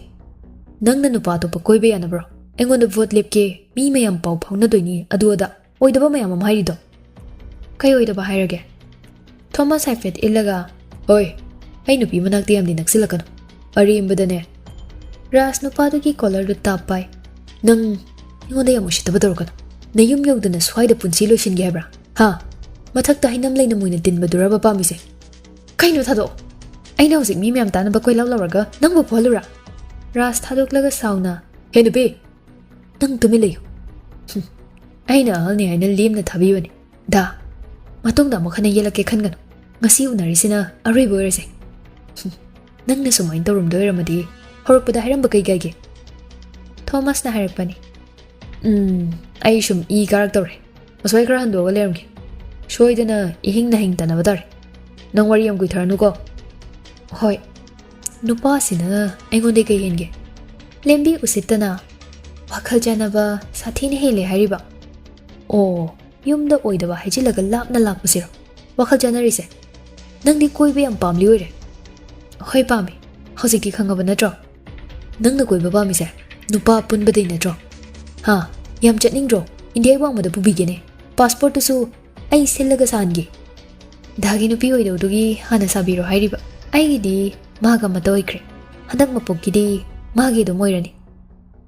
ꯅꯪꯅ ꯅꯨꯄꯥ ꯑꯇꯣꯞꯄ ꯀꯣꯏꯕ ꯌꯥꯅꯕ꯭ꯔꯣ? ꯑꯩꯉꯣꯟꯗ ꯚꯣꯠ ꯂꯦꯞꯀꯦ, ꯃꯤ ꯃꯌꯥꯝ ꯄꯥꯎ ꯐꯥꯎꯅꯗꯣꯏꯅꯤ, ꯑꯗꯨ ꯑꯗꯥ꯫ ꯑꯣꯏꯗꯕ ꯃꯌꯥꯝ ꯑꯃ ꯍꯥꯏꯔꯤꯗꯣ꯫" "ꯀꯩ ꯑꯣꯏꯗꯕ ꯍꯥꯏꯔꯒꯦ?" ꯊꯣꯃꯥꯁ ꯍꯥꯏꯐꯦꯠ ꯏꯜꯂꯒ, "ꯍꯣꯏ, ꯑꯩ ꯅꯨꯄꯤ ꯃꯅꯥꯛꯇ ꯌꯥꯝꯗꯤ ꯅꯛꯁꯤꯜꯂꯛꯀꯅꯨ꯫ ꯑꯔꯦꯝꯕꯗꯅꯦ꯫" ꯔꯥꯖ ꯅꯨꯄꯥꯗꯨꯒꯤ ꯀꯣꯂꯔꯗꯨ ꯇꯥꯞ ꯄꯥꯏ꯫ "ꯅꯪ ꯑꯩꯉꯣꯟꯗ ꯌꯥꯝ ꯎꯁꯤꯠꯇꯕ ꯇꯧꯔꯛꯀꯅꯨ꯫ ꯅꯌꯨꯝ ꯌꯧꯗꯅ ꯁ꯭ꯋꯥꯏꯗ ꯄꯨꯟꯁꯤ ꯂꯣꯏꯁꯤꯟꯒꯦ ꯍꯥꯏꯕ꯭ꯔꯥ? ꯍꯥ? ꯃꯊꯛꯇ ꯍꯩꯅꯝ ꯂꯩꯅ ꯃꯣꯏꯅ ꯇꯤꯟꯕꯗꯨꯔꯕ ꯄꯥꯝꯃꯤꯁꯦ?" "ꯀꯩꯅꯣ, ꯊꯥꯗꯣꯛꯑꯣ꯫ ꯑꯩꯅ ꯍꯧꯖꯤꯛ ꯃꯤ ꯃꯌꯥꯝ ꯇꯥꯅꯕ ꯀꯣꯏꯂꯥꯎ ꯂꯥꯎꯔꯒ ꯅꯪꯕꯨ ꯐꯨꯍꯜꯂꯨꯔꯥ?" ꯔꯥꯖ ꯊꯥꯗꯣꯛꯂꯒ ꯁꯥꯎꯅ, "ꯍꯦ ꯅꯨꯄꯤ, ꯅꯪ ꯇꯨꯃꯤꯟ ꯂꯩꯌꯨ꯫ ꯍꯨꯝ, ꯑꯩꯅ ꯑꯍꯜꯅꯤ ꯍꯥꯏꯅ ꯂꯦꯝꯅ ꯊꯥꯕꯤꯕꯅꯤ꯫ ꯗꯥ, ꯃꯇꯨꯡꯗ ꯑꯃꯨꯛ ꯍꯟꯅ ꯌꯦꯜꯂꯛꯀꯦ ꯈꯟꯒꯅꯨ꯫ ꯉꯁꯤ ꯎꯅꯔꯤꯁꯤꯅ ꯑꯔꯣꯏꯕ ꯑꯣꯏꯔꯁꯦ꯫ ꯍꯨꯝ, ꯅꯪꯅ ꯁꯨꯃꯥꯏꯅ ꯇꯧꯔꯝꯗꯣꯏ ꯑꯣꯏꯔꯝꯃꯗꯤ ꯍꯧꯔꯛꯄꯗ ꯍꯥꯏꯔꯝꯕ ꯀꯩ ꯀꯥꯏꯒꯦ?" ꯊꯣꯃꯥꯁꯅ ꯍꯥꯏꯔꯛꯄꯅꯤ꯫ "ꯎꯝ, ꯑꯩ ꯁꯨꯝ ꯏ ꯀꯥꯔꯛꯇꯧꯔꯦ꯫ ꯃꯁꯣꯏ ꯈꯔ ꯍꯟꯗꯣꯛꯑꯒ ꯂꯩꯔꯝꯒꯦ꯫ ꯁꯣꯏꯗꯅ ꯏꯍꯤꯡ ꯅꯍꯤꯡ ꯇꯅꯕ ꯇꯥꯔꯦ꯫ ꯅꯪ ꯋꯥꯔꯤ ꯌꯥꯝ ꯀꯨꯏꯊꯔꯅꯨꯀꯣ꯫" "ꯍꯣꯏ, ꯅꯨꯄꯥꯁꯤꯅ ꯑꯩꯉꯣꯟꯗ ꯀꯩ ꯍꯦꯟꯒꯦ? ꯂꯦꯝꯕꯤ ꯎꯁꯤꯠꯇꯅ ꯋꯥꯈꯜ ꯆꯥꯟꯅꯕ ꯁꯥꯊꯤꯅ ꯍꯦꯜꯂꯦ ꯍꯥꯏꯔꯤꯕ? ꯑꯣ, ꯌꯨꯝꯗ ꯑꯣꯏꯗꯕ ꯍꯥꯏꯖꯤꯜꯂꯒ ꯂꯥꯞꯅ ꯂꯥꯛꯄꯁꯤꯔꯣ ꯋꯥꯈꯜ ꯆꯥꯟꯅꯔꯤꯁꯦ? ꯅꯪꯗꯤ ꯀꯣꯏꯕ ꯌꯥꯝ ꯄꯥꯝꯂꯤ ꯑꯣꯏꯔꯦ꯫" "ꯍꯣꯏ, ꯄꯥꯝꯃꯤ꯫ ꯍꯧꯖꯤꯛꯇꯤ ꯈꯪꯉꯕ ꯅꯠꯇ꯭ꯔꯣ? ꯅꯪꯅ ꯀꯣꯏꯕ ꯄꯥꯝꯃꯤꯁꯦ ꯅꯨꯄꯥ ꯄꯨꯟꯕꯗꯩ ꯅꯠꯇ꯭ꯔꯣ? ꯍꯥ? ꯌꯥꯝ ꯆꯠꯅꯤꯡꯗ꯭ꯔꯣ? ꯏꯟꯗꯤꯌꯥ ꯋꯥꯡꯃꯗ ꯄꯨꯕꯤꯒꯦꯅꯦ꯫ ꯄꯥꯁꯄꯣꯔꯠꯇꯨꯁꯨ ꯑꯩ ꯁꯤꯜꯂꯒ ꯁꯥꯍꯟꯒꯦ꯫" "ꯗꯥꯒꯤ ꯅꯨꯄꯤ ꯑꯣꯏꯗꯧꯗꯨꯒꯤ ꯍꯥꯟꯅ ꯁꯥꯕꯤꯔꯣ ꯍꯥꯏꯔꯤꯕ? ꯑꯩꯒꯤꯗꯤ ꯃꯥꯒ ꯑꯃꯠꯇ ꯑꯣꯏꯈ꯭ꯔꯦ꯫ ꯍꯟꯗꯛ ꯃꯄꯣꯛꯀꯤꯗꯤ ꯃꯥꯒꯤ ꯑꯗꯨꯝ ꯑꯣꯏꯔꯅꯤ꯫"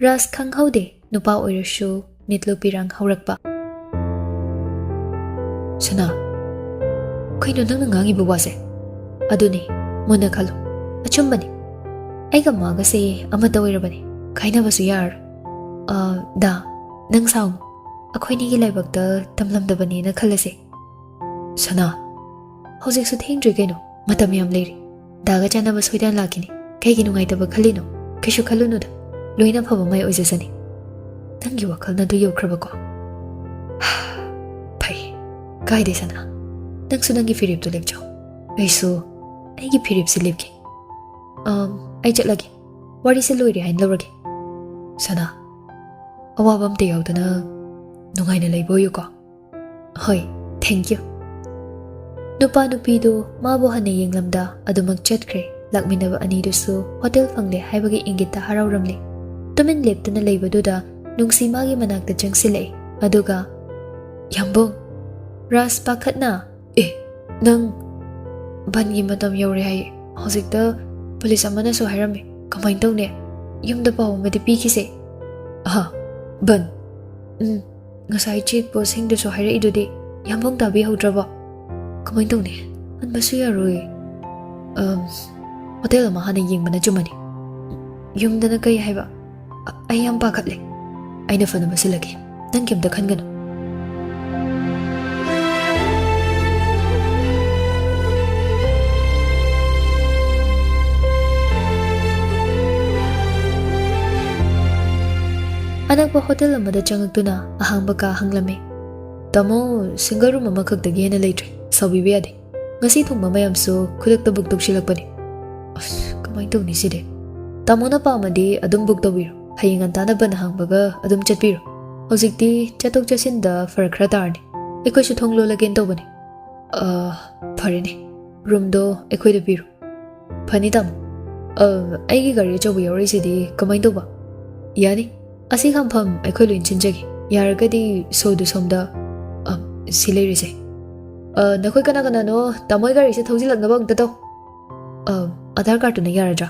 ꯔꯥꯖ ꯈꯪꯍꯧꯗꯦ ꯅꯨꯄꯥ ꯑꯣꯏꯔꯁꯨ ꯃꯤꯠꯂꯨ ꯄꯤꯔꯥꯡ ꯍꯧꯔꯛꯄ꯫ "ꯁꯅꯥ, ꯀꯩꯅꯣ ꯅꯪꯅ ꯉꯥꯡꯉꯤꯕ ꯋꯥꯁꯦ?" "ꯑꯗꯨꯅꯤ, ꯃꯨꯟꯅ ꯈꯜꯂꯨ꯫ ꯑꯆꯨꯝꯕꯅꯤ꯫ ꯑꯩꯒ ꯃꯥꯒꯁꯦ ꯑꯃꯠꯇ ꯑꯣꯏꯔꯕꯅꯤ꯫ ꯀꯥꯏꯅꯕꯁꯨ ꯌꯥꯔꯔꯣꯏ꯫" "ꯑ, ꯗꯥ, ꯅꯪ ꯁꯥꯎꯅꯨ꯫ ꯑꯩꯈꯣꯏꯅꯤꯒꯤ ꯂꯥꯏꯕꯛꯇ ꯇꯝꯂꯝꯗꯕꯅꯦꯅ ꯈꯜꯂꯁꯦ꯫" "ꯁꯅꯥ, ꯍꯧꯖꯤꯛꯁꯨ ꯊꯦꯡꯗ꯭ꯔꯤ ꯀꯩꯅꯣ, ꯃꯇꯝ ꯌꯥꯝ ꯂꯩꯔꯤ꯫ ꯗꯥꯒ ꯆꯥꯟꯅꯕ ꯁꯣꯏꯗꯅ ꯂꯥꯛꯈꯤꯅꯤ꯫ ꯀꯩꯒꯤ ꯅꯨꯡꯉꯥꯏꯇꯕ ꯈꯜꯂꯤꯅꯣ? ꯀꯩꯁꯨ ꯈꯜꯂꯨꯅꯨꯗ, ꯂꯣꯏꯅ ꯑꯐꯕ ꯃꯥꯏ ꯑꯣꯏꯖꯁꯅꯤ꯫" "ꯅꯪꯒꯤ ꯋꯥꯈꯜꯅ ꯑꯗꯨ ꯌꯧꯈ꯭ꯔꯕꯀꯣ? ꯐꯩ, ꯀꯥꯏꯗꯦ ꯁꯅꯥ꯫ ꯅꯪꯁꯨ ꯅꯪꯒꯤ ꯐꯤꯔꯦꯞꯇꯨ ꯂꯦꯞꯆꯧ, ꯑꯩꯁꯨ ꯑꯩꯒꯤ ꯐꯤꯔꯦꯞꯁꯤ ꯂꯦꯞꯀꯦ꯫ ꯑꯝ, ꯑꯩ ꯆꯠꯂꯒꯦ꯫ ꯋꯥꯔꯤꯁꯦ ꯂꯣꯏꯔꯦ ꯍꯥꯏꯅ ꯂꯧꯔꯒꯦ꯫" "ꯁꯅꯥ, ꯑꯋꯥꯕ ꯑꯝꯇ ꯌꯥꯎꯗꯅ ꯅꯨꯡꯉꯥꯏꯅ ꯂꯩꯕ ꯑꯣꯏꯌꯨꯀꯣ꯫" "ꯍꯣꯏ, thank you꯫" ꯅꯨꯄꯥ ꯅꯨꯄꯤꯗꯨ ꯃꯥꯕꯨ ꯍꯟꯅ ꯌꯦꯡꯂꯝꯗ ꯑꯗꯨꯃꯛ ꯆꯠꯈ꯭ꯔꯦ꯫ ꯂꯥꯛꯃꯤꯟꯅꯕ ꯑꯅꯤꯗꯨꯁꯨ ꯍꯣꯇꯦꯜ ꯐꯪꯂꯦ ꯍꯥꯏꯕꯒꯤ ꯏꯪꯒꯤꯠꯇ ꯍꯔꯥꯎꯔꯝꯂꯦ꯫ ꯇꯨꯃꯤꯟ ꯂꯦꯞꯇꯨꯅ ꯂꯩꯕꯗꯨꯗ ꯅꯨꯡꯁꯤ ꯃꯥꯒꯤ ꯃꯅꯥꯛꯇ ꯆꯪꯁꯤꯜꯂꯛꯑꯦ꯫ ꯑꯗꯨꯒ, "ꯌꯥꯝꯕꯨꯡ!" ꯔꯥꯖ ꯄꯥꯈꯠꯅ, "ꯑꯦ, ꯅꯪ, ꯕꯟꯒꯤ ꯃꯇꯝ ꯌꯧꯔꯦ ꯍꯥꯏꯌꯦ꯫ ꯍꯧꯖꯤꯛꯇ ꯄꯨꯂꯤꯁ ꯑꯃꯅꯁꯨ ꯍꯥꯏꯔꯝꯃꯦ꯫ ꯀꯃꯥꯏꯅ ꯇꯧꯅꯤ? ꯌꯨꯝꯗ ꯄꯥꯎ ꯑꯃꯗꯤ ꯄꯤꯈꯤꯁꯦ꯫" "ꯑꯍ, ꯕꯟ? ꯎꯝ, ꯉꯁꯥꯏ ꯆꯦꯛ ꯄꯣꯁꯁꯤꯡꯗꯨꯁꯨ ꯍꯥꯏꯔꯛꯏꯗꯨꯗꯤ꯫ ꯌꯥꯝꯕꯨꯡ ꯇꯥꯕꯤꯍꯧꯗ꯭ꯔꯕꯣ? ꯀꯃꯥꯏꯅ ꯇꯧꯅꯤ? ꯍꯟꯕꯁꯨ ꯌꯥꯔꯣꯏ꯫ ꯑꯝ, ꯍꯣꯇꯦꯜ ꯑꯃ ꯍꯥꯟꯅ ꯌꯦꯡꯕꯅ ꯆꯨꯝꯃꯅꯤ꯫" "ꯌꯨꯝꯗꯅ ꯀꯩ ꯍꯥꯏꯕ? ꯑ-, ꯑꯩ ꯌꯥꯝ ꯄꯥꯈꯠꯂꯦ꯫ ꯑꯩꯅ ꯐꯅꯕ ꯁꯤꯜꯂꯒꯦ꯫ ꯅꯪ ꯀꯩꯝꯇ ꯈꯟꯒꯅꯨ꯫" ꯑꯅꯛꯄ ꯍꯣꯇꯦꯜ ꯑꯃꯗ ꯆꯪꯉꯛꯇꯨꯅ ꯑꯍꯥꯡꯕ ꯀꯥ ꯍꯪꯂꯝꯃꯤ꯫ "ꯇꯥꯃꯣ, ꯁꯤꯡꯒꯜ ꯔꯨꯝ ꯑꯃꯈꯛꯇꯒꯤ ꯍꯦꯟꯅ ꯂꯩꯇ꯭ꯔꯦ꯫ ꯁꯥꯎꯕꯤꯕ ꯌꯥꯗꯦ꯫ ꯉꯁꯤ ꯊꯨꯡꯕ ꯃꯌꯥꯝꯁꯨ ꯈꯨꯗꯛꯇ ꯕꯨꯛ ꯇꯧꯁꯤꯜꯂꯛꯄꯅꯤ꯫" "ꯑꯁ, ꯀꯃꯥꯏꯅ ꯇꯧꯅꯤ ꯁꯤꯗꯤ?" "ꯇꯥꯃꯣꯅ ꯄꯥꯝꯃꯗꯤ ꯑꯗꯨꯝ ꯕꯨꯛ ꯇꯧꯕꯤꯔꯣ꯫ ꯍꯌꯦꯡ ꯉꯟꯇꯥꯅ ꯕꯟ ꯍꯥꯡꯕꯒ ꯑꯗꯨꯝ ꯆꯠꯄꯤꯔꯣ꯫ ꯍꯧꯖꯤꯛꯇꯤ ꯆꯠꯊꯣꯛ ꯆꯠꯁꯤꯟꯗ ꯐꯔꯛ ꯈꯔ ꯇꯥꯔꯅꯤ꯫ ꯑꯩꯈꯣꯏꯁꯨ ꯊꯣꯡ ꯂꯣꯜꯂꯒꯦꯅ ꯇꯧꯕꯅꯤ꯫" "ꯑ, ꯐꯔꯦꯅꯦ꯫ ꯔꯨꯝꯗꯣ ꯑꯩꯈꯣꯏꯗ ꯄꯤꯔꯣ꯫" "ꯐꯅꯤ, ꯇꯥꯃꯣ꯫ ꯑ, ꯑꯩꯒꯤ ꯒꯥꯔꯤ ꯑꯆꯧꯕ ꯌꯥꯎꯔꯛꯏꯁꯤꯗꯤ ꯀꯃꯥꯏꯅ ꯇꯧꯕ?" "ꯌꯥꯅꯤ꯫ ꯑꯁꯤ ꯈꯥꯝꯐꯝ ꯑꯩꯈꯣꯏ ꯂꯣꯏ ꯁꯤꯟꯖꯒꯦ꯫ ꯌꯥꯔꯒꯗꯤ ꯁꯣꯗꯨ ꯁꯣꯝꯗ, ꯑ, ꯁꯤ ꯂꯩꯔꯤꯁꯦ꯫ ꯑ, ꯅꯈꯣꯏ ꯀꯅꯥ ꯀꯅꯥꯅꯣ? ꯇꯥꯃꯣꯒꯤ ꯒꯥꯔꯤꯁꯦ ꯊꯧꯖꯤꯜꯂꯛꯅꯕ ꯑꯝꯇ ꯇꯧ꯫" "ꯑ, ꯑꯙꯥꯔ ꯀꯥꯔꯠꯇꯨꯅ ꯌꯥꯔꯗ꯭ꯔꯥ?"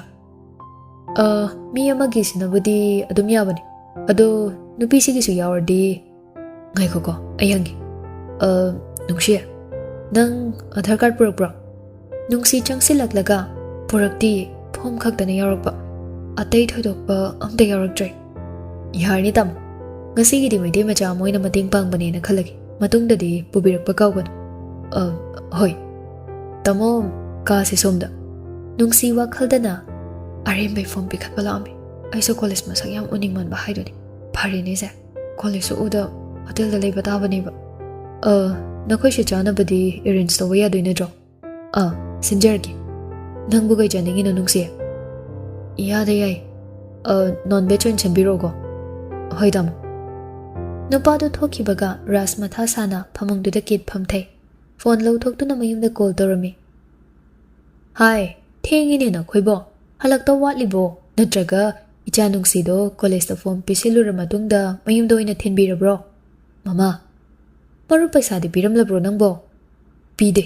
"ꯑ, ꯃꯤ ꯑꯃꯒꯤꯁꯤꯅꯕꯨꯗꯤ ꯑꯗꯨꯝ ꯌꯥꯕꯅꯤ꯫ ꯑꯗꯣ ꯅꯨꯄꯤꯁꯤꯒꯤꯁꯨ ꯌꯥꯎꯔꯗꯤ꯫" "ꯉꯥꯏꯈꯣꯀꯣ, ꯑꯩ ꯍꯪꯒꯦ꯫ ꯑ, ꯅꯨꯡꯁꯤ, ꯅꯪ ꯑꯙꯥꯔ ꯀꯥꯔꯠ ꯄꯨꯔꯛꯄ꯭ꯔꯣ?" ꯅꯨꯡꯁꯤ ꯆꯪꯁꯤꯜꯂꯛꯂꯒ, "ꯄꯨꯔꯛꯇꯤꯌꯦ, ꯐꯣꯝ ꯈꯛꯇꯅ ꯌꯥꯎꯔꯛꯄ꯫ ꯑꯇꯩ ꯊꯣꯏꯗꯣꯛꯄ ꯑꯝꯇ ꯌꯥꯎꯔꯛꯇ꯭ꯔꯦ꯫" "ꯌꯥꯔꯅꯤ, ꯇꯥꯃꯣ꯫ ꯉꯁꯤꯒꯤꯗꯤ ꯃꯩꯇꯩ ꯃꯆꯥ ꯑꯃ ꯑꯣꯏꯅ ꯃꯇꯦꯡ ꯄꯥꯡꯕꯅꯦꯅ ꯈꯜꯂꯒꯦ꯫ ꯃꯇꯨꯡꯗꯗꯤ ꯄꯨꯕꯤꯔꯛꯄ ꯀꯥꯎꯒꯅꯨ꯫" "ꯑ, ꯍꯣꯏ꯫ ꯇꯥꯃꯣ, ꯀꯥꯁꯦ ꯁꯣꯝꯗ꯫" ꯅꯨꯡꯁꯤ ꯋꯥꯈꯜꯗꯅ ꯑꯔꯦꯝꯕꯩ ꯐꯣꯝ ꯄꯤꯈꯠꯄ ꯂꯥꯛꯑꯝꯃꯤ꯫ ꯑꯩꯁꯨ ꯀꯣꯂꯦꯖ ꯃꯁꯛ ꯌꯥꯝ ꯎꯅꯤꯡꯃꯟꯕ ꯍꯥꯏꯗꯨꯅꯤ꯫ ꯐꯔꯦꯅꯦꯁꯦ, ꯀꯣꯂꯦꯖꯁꯨ ꯎꯗ ꯍꯣꯇꯦꯜꯗ ꯂꯩꯕ ꯇꯥꯕꯅꯦꯕ꯫ "ꯑ, ꯅꯈꯣꯏꯁꯦ ꯆꯥꯅꯕꯗꯤ ꯑꯦꯔꯦꯟꯖ ꯇꯧꯕ ꯌꯥꯗꯣꯏ ꯅꯠꯇ꯭ꯔꯣ?" "ꯑ, ꯁꯤꯟꯖꯔꯒꯦ꯫ ꯅꯪꯕꯨ ꯀꯩ ꯆꯥꯅꯤꯡꯉꯤꯅꯣ, ꯅꯨꯡꯁꯤ?" "ꯏꯌꯥꯗ ꯌꯥꯏ꯫ ꯑ, ꯅꯣꯟ ꯚꯦꯖ ꯑꯣꯏꯅ ꯁꯦꯝꯕꯤꯔꯛꯑꯣꯀꯣ꯫" "ꯍꯣꯏ, ꯇꯥꯃꯣ꯫" ꯅꯨꯄꯥꯗꯨ ꯊꯣꯛꯈꯤꯕꯒ ꯔꯥꯖ ꯃꯊꯥ ꯁꯥꯅ ꯐꯃꯨꯡꯗꯨꯗ ꯀꯤꯠ ꯐꯝꯊꯩ꯫ ꯐꯣꯟ ꯂꯧꯊꯣꯛꯇꯨꯅ ꯃꯌꯨꯝꯗ ꯀꯣꯜ ꯇꯧꯔꯝꯃꯤ꯫ "ꯍꯥꯏ, ꯊꯦꯡꯉꯤꯅꯦ ꯅꯈꯣꯏꯕꯣ꯫ ꯍꯜꯂꯛꯇꯧ ꯋꯥꯠꯂꯤꯕꯣ? ꯅꯠꯇ꯭ꯔꯒ ꯏꯆꯥ ꯅꯨꯡꯁꯤꯗꯣ ꯀꯣꯂꯦꯖꯇ ꯐꯣꯝ ꯄꯤꯁꯤꯜꯂꯨꯔ ꯃꯇꯨꯡꯗ ꯃꯌꯨꯝꯗ ꯑꯣꯏꯅ ꯊꯤꯟꯕꯤꯔꯕ꯭ꯔꯣ?" "ꯃꯃꯥ, "ꯃꯔꯨꯞ ꯄꯩꯁꯥꯗꯤ ꯄꯤꯔꯝꯂꯕ꯭ꯔꯣ ꯅꯪꯕꯣ?" "ꯄꯤꯗꯦ꯫"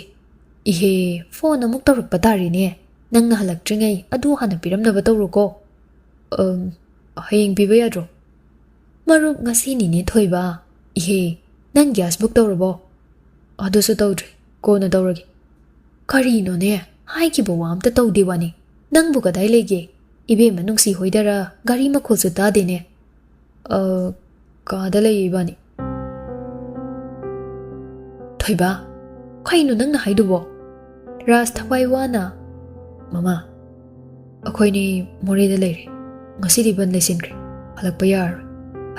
"ꯏꯍꯦ, ꯐꯣꯟ ꯑꯃꯨꯛ ꯇꯧꯔꯛꯄ ꯇꯥꯔꯦꯅꯦ꯫ ꯅꯪꯅ ꯍꯜꯂꯛꯇ꯭ꯔꯤꯉꯩ ꯑꯗꯨ ꯍꯥꯟꯅ ꯄꯤꯔꯝꯅꯕ ꯇꯧꯔꯣꯀꯣ꯫" "ꯑꯝ, ꯍꯌꯦꯡ ꯄꯤꯕ ꯌꯥꯗ꯭ꯔꯣ?" "ꯃꯔꯨꯞ, ꯉꯁꯤꯅꯤꯅꯦ ꯊꯣꯏꯕ꯫ ꯏꯍꯦ, ꯅꯪ ꯒ꯭ꯌꯥꯁ ꯕꯨꯛ ꯇꯧꯔꯕꯣ?" "ꯑꯗꯨꯁꯨ ꯇꯧꯗ꯭ꯔꯤ, ꯀꯣꯟꯅ ꯇꯧꯔꯒꯦ꯫" "ꯀꯔꯤꯅꯣꯅꯦ? ꯍꯥꯏꯈꯤꯕ ꯋꯥ ꯑꯝꯇ ꯇꯧꯗꯦ ꯋꯥꯅꯤ꯫ ꯅꯪꯕꯨ ꯀꯗꯥꯏ ꯂꯩꯒꯦ? ꯏꯕꯦꯝꯃ ꯅꯨꯡꯁꯤ ꯍꯣꯏꯗꯔ? ꯒꯥꯔꯤ ꯃꯈꯣꯜꯁꯨ ꯇꯥꯗꯦꯅꯦ꯫" "ꯑ, ꯀꯥꯗ ꯂꯩꯌꯦ ꯏꯕꯥꯅꯤ꯫" "ꯊꯣꯏꯕ, ꯀꯩꯅꯣ ꯅꯪꯅ ꯍꯥꯏꯗꯨꯕꯣ?" ꯔꯥꯖ ꯊꯋꯥꯏ ꯋꯥꯅ, "ꯃꯃꯥ, ꯑꯩꯈꯣꯏꯅꯤ ꯃꯣꯔꯦꯗ ꯂꯩꯔꯦ꯫ ꯉꯁꯤꯗꯤ ꯕꯟ ꯂꯩꯁꯤꯟꯈ꯭ꯔꯦ꯫ ꯍꯜꯂꯛꯄ ꯌꯥꯔꯔꯣꯏ꯫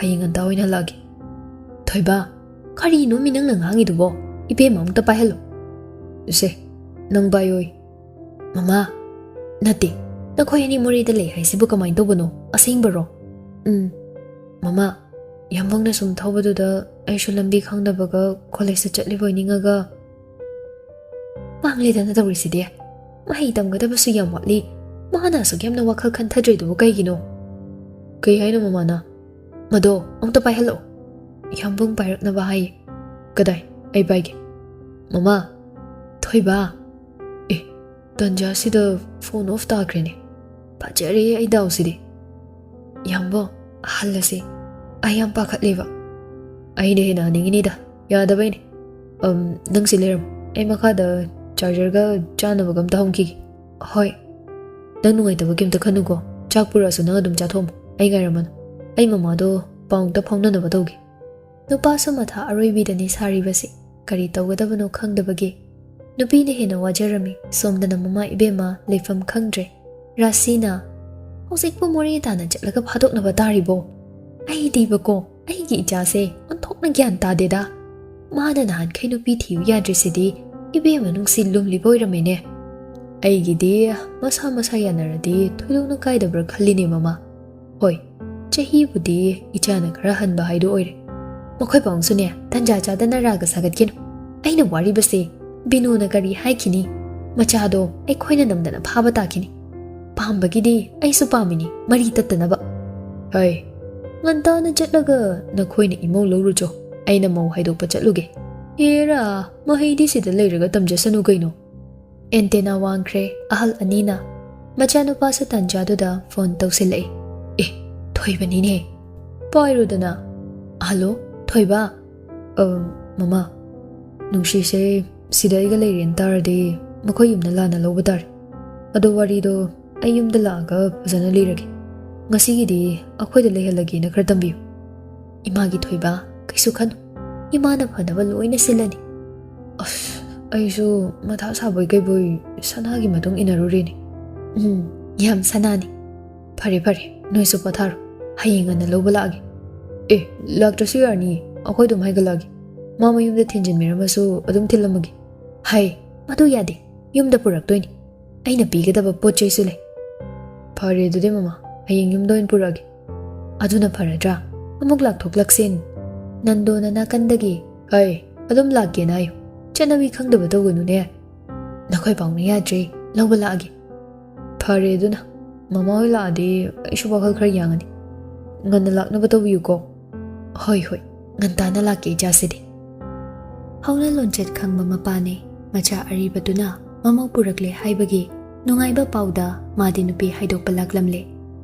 ꯍꯌꯦꯡ ꯉꯟꯇꯥ ꯑꯣꯏꯅ ꯍꯜꯂꯛꯑꯒꯦ꯫" "ꯊꯣꯏꯕ, ꯀꯔꯤꯅꯣꯃꯤ ꯅꯪꯅ ꯉꯥꯡꯉꯤꯗꯨꯕꯣ? ꯏꯕꯦꯝꯃ ꯑꯃꯨꯛꯇ ꯄꯥꯏꯍꯜꯂꯨ꯫" "ꯁꯦ, ꯅꯪ ꯄꯥꯏꯌꯣꯏ꯫" "ꯃꯃꯥ, ꯅꯠꯇꯦ, ꯅꯈꯣꯏ ꯑꯅꯤ ꯃꯣꯔꯦꯗ ꯂꯩ ꯍꯥꯏꯁꯤꯕꯨ ꯀꯃꯥꯏꯅ ꯇꯧꯕꯅꯣ? ꯑꯁꯦꯡꯕꯔꯣ?" "ꯎꯝ, ꯃꯃꯥ, ꯌꯥꯝꯕꯨꯡꯅ ꯁꯨꯝ ꯊꯧꯕꯗꯨꯗ ꯑꯩꯁꯨ ꯂꯝꯕꯤ ꯈꯪꯗꯕꯒ ꯀꯣꯂꯦꯖꯇ ꯆꯠꯂꯤꯕꯣꯏ ꯅꯤꯡꯉꯒ꯫" "ꯃꯥꯡꯂꯦꯗꯅ ꯇꯧꯔꯤꯁꯤꯗꯤ꯫ ꯃꯍꯩ ꯇꯝꯒꯗꯕꯁꯨ ꯌꯥꯝ ꯋꯥꯠꯂꯤ꯫ ꯃꯥꯅ ꯑꯁꯨꯛ ꯌꯥꯝꯅ ꯋꯥꯈꯜ ꯈꯟꯊꯗ꯭ꯔꯤꯗꯨꯕꯨ ꯀꯩꯒꯤꯅꯣ?" "ꯀꯩ ꯍꯥꯏꯅꯣ ꯃꯃꯥꯅ?" "ꯃꯗꯣ ꯑꯃꯨꯛꯇ ꯄꯥꯏꯍꯜꯂꯛꯑꯣ꯫" ꯌꯥꯝꯕꯨꯡ ꯄꯥꯏꯔꯛꯅꯕ ꯍꯥꯏꯌꯦ꯫ "ꯀꯗꯥꯏ? ꯑꯩ ꯄꯥꯏꯒꯦ꯫" "ꯃꯃꯥ, ꯊꯣꯏꯕ꯫" "ꯑꯦ, ꯇꯟꯖꯥꯁꯤꯗ ꯐꯣꯟ ꯑꯣꯐ ꯇꯥꯈ꯭ꯔꯦꯅꯦ꯫ ꯐꯖꯔꯦ ꯑꯩ ꯗꯥꯎꯁꯤꯗꯤ꯫" "ꯌꯥꯝꯕꯨꯡ, ꯍꯜꯂꯁꯤ꯫ ꯑꯩ ꯌꯥꯝ ꯄꯥꯈꯠꯂꯦꯕ꯫" "ꯑꯩꯅ ꯍꯦꯟꯅ ꯍꯟꯅꯤꯡꯉꯤꯅꯤꯗ꯫ ꯌꯥꯗꯕꯩꯅꯦ꯫ ꯑꯝ, ꯅꯪ ꯁꯤ ꯂꯩꯔꯝꯃꯣ꯫ ꯑꯩ ꯃꯈꯥꯗ ꯆꯥꯔꯖꯔꯒ ꯆꯥꯅꯕꯒ ꯑꯝꯇ ꯍꯪꯈꯤꯒꯦ꯫" "ꯍꯣꯏ꯫" "ꯅꯪ ꯅꯨꯡꯉꯥꯏꯇꯕ ꯀꯩꯝꯇ ꯈꯟꯅꯨꯀꯣ꯫ ꯆꯥꯛ ꯄꯨꯔꯛꯑꯁꯨ ꯅꯪ ꯑꯗꯨꯝ ꯆꯥꯊꯣꯛꯑꯝꯃꯣ꯫ ꯑꯩ ꯉꯥꯏꯔꯝꯃꯅꯨ꯫ ꯑꯩ ꯃꯃꯥꯗꯣ ꯄꯥꯎ ꯑꯝꯇ ꯐꯥꯎꯅꯅꯕ ꯇꯧꯒꯦ꯫" ꯅꯨꯄꯥꯁꯨ ꯃꯊꯥ ꯑꯔꯣꯏꯕꯤꯗꯅꯤ ꯁꯥꯔꯤꯕꯁꯤ꯫ ꯀꯔꯤ ꯇꯧꯒꯗꯕꯅꯣ ꯈꯪꯗꯕꯒꯤ꯫ ꯅꯨꯄꯤꯅ ꯍꯦꯟꯅ ꯋꯥꯖꯔꯝꯃꯤ꯫ ꯁꯣꯝꯗꯅ ꯃꯃꯥ ꯏꯕꯦꯝꯃ ꯂꯩꯐꯝ ꯈꯪꯗ꯭ꯔꯦ꯫ ꯔꯥꯁꯤꯅ, "ꯍꯧꯖꯤꯛꯄꯨ ꯃꯣꯔꯦ ꯇꯥꯟꯅ ꯆꯠꯂꯒ ꯐꯥꯗꯣꯛꯅꯕ ꯇꯥꯔꯤꯕꯣ? ꯑꯩꯗꯤꯕꯀꯣ, ꯑꯩꯒꯤ ꯏꯆꯥꯁꯦ ꯑꯣꯟꯊꯣꯛꯅ ꯒ꯭ꯌꯥꯟ ꯇꯥꯗꯦꯗ꯫ ꯃꯥꯅ ꯅꯍꯥꯟꯈꯩ ꯅꯨꯄꯤ ꯊꯤꯌꯨ ꯌꯥꯗ꯭ꯔꯤꯁꯤꯗꯤ ꯏꯕꯦꯝꯃ ꯅꯨꯡꯁꯤ ꯂꯨꯝꯂꯤꯕ ꯑꯣꯏꯔꯝꯃꯦꯅꯦ꯫ ꯑꯩꯒꯤꯗꯤ ꯃꯁꯥ ꯃꯁꯥ ꯌꯥꯅꯔꯗꯤ ꯊꯣꯏꯗꯣꯛꯅ ꯀꯥꯏꯗꯕ꯭ꯔꯥ ꯈꯜꯂꯤꯅꯦ ꯃꯃꯥ꯫ ꯍꯣꯏ, ꯆꯍꯤꯕꯨꯗꯤ ꯏꯆꯥꯅ ꯈꯔ ꯍꯟꯕ ꯍꯥꯏꯗꯨ ꯑꯣꯏꯔꯦ꯫ ꯃꯈꯣꯏ ꯄꯥꯎꯁꯨꯅꯦ, ꯇꯟꯖꯥ ꯆꯥꯗꯅ ꯔꯥꯒ ꯁꯥꯒꯠꯀꯅꯨ꯫ ꯑꯩꯅ ꯋꯥꯔꯤꯕꯁꯦ ꯕꯤꯅꯨꯅ ꯀꯔꯤ ꯍꯥꯏꯈꯤꯅꯤ? ꯃꯆꯥꯗꯣ ꯑꯩꯈꯣꯏꯅ ꯅꯝꯗꯅ ꯐꯥꯕ ꯇꯥꯈꯤꯅꯤ꯫ ꯄꯥꯝꯕꯒꯤꯗꯤ ꯑꯩꯁꯨ ꯄꯥꯝꯃꯤꯅꯤ, ꯃꯔꯤ ꯇꯠꯇꯅꯕ꯫" "ꯍꯩ, ꯉꯟꯇꯥꯅ ꯆꯠꯂꯒ ꯅꯈꯣꯏꯅ ꯏꯃꯧ ꯂꯧꯔꯨꯆꯣ꯫ ꯑꯩꯅ ꯃꯧ ꯍꯥꯏꯗꯣꯛꯄ ꯆꯠꯂꯨꯒꯦ꯫ ꯑꯦꯔꯥ, ꯃꯍꯩꯗꯤ ꯁꯤꯗ ꯂꯩꯔꯒ ꯇꯝꯖꯁꯅꯨ ꯀꯩꯅꯣ꯫ ꯑꯦꯟꯇꯦꯅꯥ ꯋꯥꯡꯈ꯭ꯔꯦ꯫ ꯑꯍꯜ ꯑꯅꯤꯅ ꯃꯆꯥꯅꯨꯄꯥꯁꯨ ꯇꯥꯟꯖꯥꯗꯨꯗ ꯐꯣꯟ ꯇꯧꯁꯤꯜꯂꯛꯏ꯫ ꯑꯦ, ꯊꯣꯏꯕꯅꯤꯅꯦ꯫ ꯄꯥꯏꯔꯨꯗꯅ꯫ ꯍꯜꯂꯣ, ꯊꯣꯏꯕ꯫ "ꯑ, ꯃꯃꯥ, ꯅꯨꯡꯁꯤꯁꯦ ꯁꯤꯗ ꯑꯩꯒ ꯂꯩꯔꯦꯅ ꯇꯥꯔꯗꯤ ꯃꯈꯣꯏ ꯌꯨꯝꯗ ꯂꯥꯟꯅ ꯂꯧꯕ ꯇꯥꯔꯦ꯫ ꯑꯗꯣ ꯋꯥꯔꯤꯗꯣ ꯑꯩ ꯌꯨꯝꯗ ꯂꯥꯛꯑꯒ ꯐꯖꯅ ꯂꯤꯔꯒꯦ꯫ ꯉꯁꯤꯒꯤꯗꯤ ꯑꯩꯈꯣꯏꯗ ꯂꯩꯍꯜꯂꯒꯦꯅ ꯈꯔ ꯇꯝꯕꯤꯌꯨ꯫" "ꯏꯃꯥꯒꯤ ꯊꯣꯏꯕ, ꯀꯩꯁꯨ ꯈꯟꯅꯨ꯫ ꯏꯃꯥꯅ ꯐꯅꯕ ꯂꯣꯏꯅ ꯁꯤꯜꯂꯅꯤ꯫" ꯑꯁ, ꯑꯩꯁꯨ ꯃꯊꯥ ꯁꯥꯕꯣꯏ ꯀꯩꯕꯣꯏ ꯁꯅꯥꯒꯤ ꯃꯇꯨꯡ ꯏꯟꯅꯔꯨꯔꯦꯅꯦ꯫ "ꯎꯝ, ꯌꯥꯝ ꯁꯅꯥꯅꯤ꯫ ꯐꯔꯦ, ꯐꯔꯦ, ꯅꯣꯏꯁꯨ ꯄꯣꯊꯥꯔꯣ꯫ ꯍꯌꯦꯡ ꯉꯟꯅ ꯂꯧꯕ ꯂꯥꯛꯑꯒꯦ꯫" "ꯑꯦ, ꯂꯥꯛꯇ꯭ꯔꯁꯨ ꯌꯥꯔꯅꯤꯌꯦ, ꯑꯩꯈꯣꯏ ꯑꯗꯨꯝ ꯍꯥꯏꯒꯠꯂꯛꯑꯒꯦ꯫ ꯃꯥ ꯃꯌꯨꯝꯗ ꯊꯤꯟꯖꯤꯟꯕꯤꯔꯝꯃꯁꯨ ꯑꯗꯨꯝ ꯊꯤꯜꯂꯝꯃꯒꯦ꯫" "ꯍꯥꯏ, ꯃꯗꯨ ꯌꯥꯗꯦ, ꯌꯨꯝꯗ ꯄꯨꯔꯛꯇꯣꯏꯅꯤ꯫ ꯑꯩꯅ ꯄꯤꯒꯗꯕ ꯄꯣꯠ ꯆꯩꯁꯨ ꯂꯩ꯫" "ꯐꯔꯦ ꯑꯗꯨꯗꯤ ꯃꯃꯥ, ꯍꯌꯦꯡ ꯌꯨꯝꯗ ꯑꯣꯏꯅ ꯄꯨꯔꯛꯑꯒꯦ꯫" "ꯑꯗꯨꯅ ꯐꯔꯗ꯭ꯔꯥ? ꯑꯃꯨꯛ ꯂꯥꯛꯊꯣꯛ ꯂꯥꯛꯁꯤꯟ꯫" ꯅꯟꯗꯣꯅ ꯅꯥꯀꯟꯗꯒꯤ, "ꯍꯩ, ꯑꯗꯨꯝ ꯂꯥꯛꯀꯦꯅ ꯍꯥꯏꯌꯨ꯫ ꯆꯠꯅꯕꯤ ꯈꯪꯗꯕ ꯇꯧꯒꯅꯨꯅꯦ꯫ ꯅꯈꯣꯏ ꯄꯥꯎꯅ ꯌꯥꯗ꯭ꯔꯦ, ꯂꯧꯕ ꯂꯥꯛꯑꯒꯦ꯫" "ꯐꯔꯦ ꯑꯗꯨꯅ, ꯃꯃꯥ ꯍꯣꯏ ꯂꯥꯛꯑꯗꯤ ꯑꯩꯁꯨ ꯋꯥꯈꯜ ꯈꯔ ꯌꯥꯡꯉꯅꯤ꯫ ꯉꯟꯅ ꯂꯥꯛꯅꯕ ꯇꯧꯕꯤꯌꯨꯀꯣ꯫" "ꯍꯣꯏ, ꯍꯣꯏ, ꯉꯟꯇꯥꯅ ꯂꯥꯛꯀꯦ ꯏꯆꯥꯁꯤꯗꯤ꯫" ꯍꯧꯅ ꯂꯣꯟꯆꯠ ꯈꯪꯕ ꯃꯄꯥꯅꯦ꯫ ꯃꯆꯥ ꯑꯔꯤꯕꯗꯨꯅ ꯃꯃꯧ ꯄꯨꯔꯛꯂꯦ ꯍꯥꯏꯕꯒꯤ ꯅꯨꯡꯉꯥꯏꯕ ꯄꯥꯎꯗ ꯃꯥꯗꯤ ꯅꯨꯄꯤ ꯍꯥꯏꯗꯣꯛꯄ ꯂꯥꯛꯂꯝꯂꯦ꯫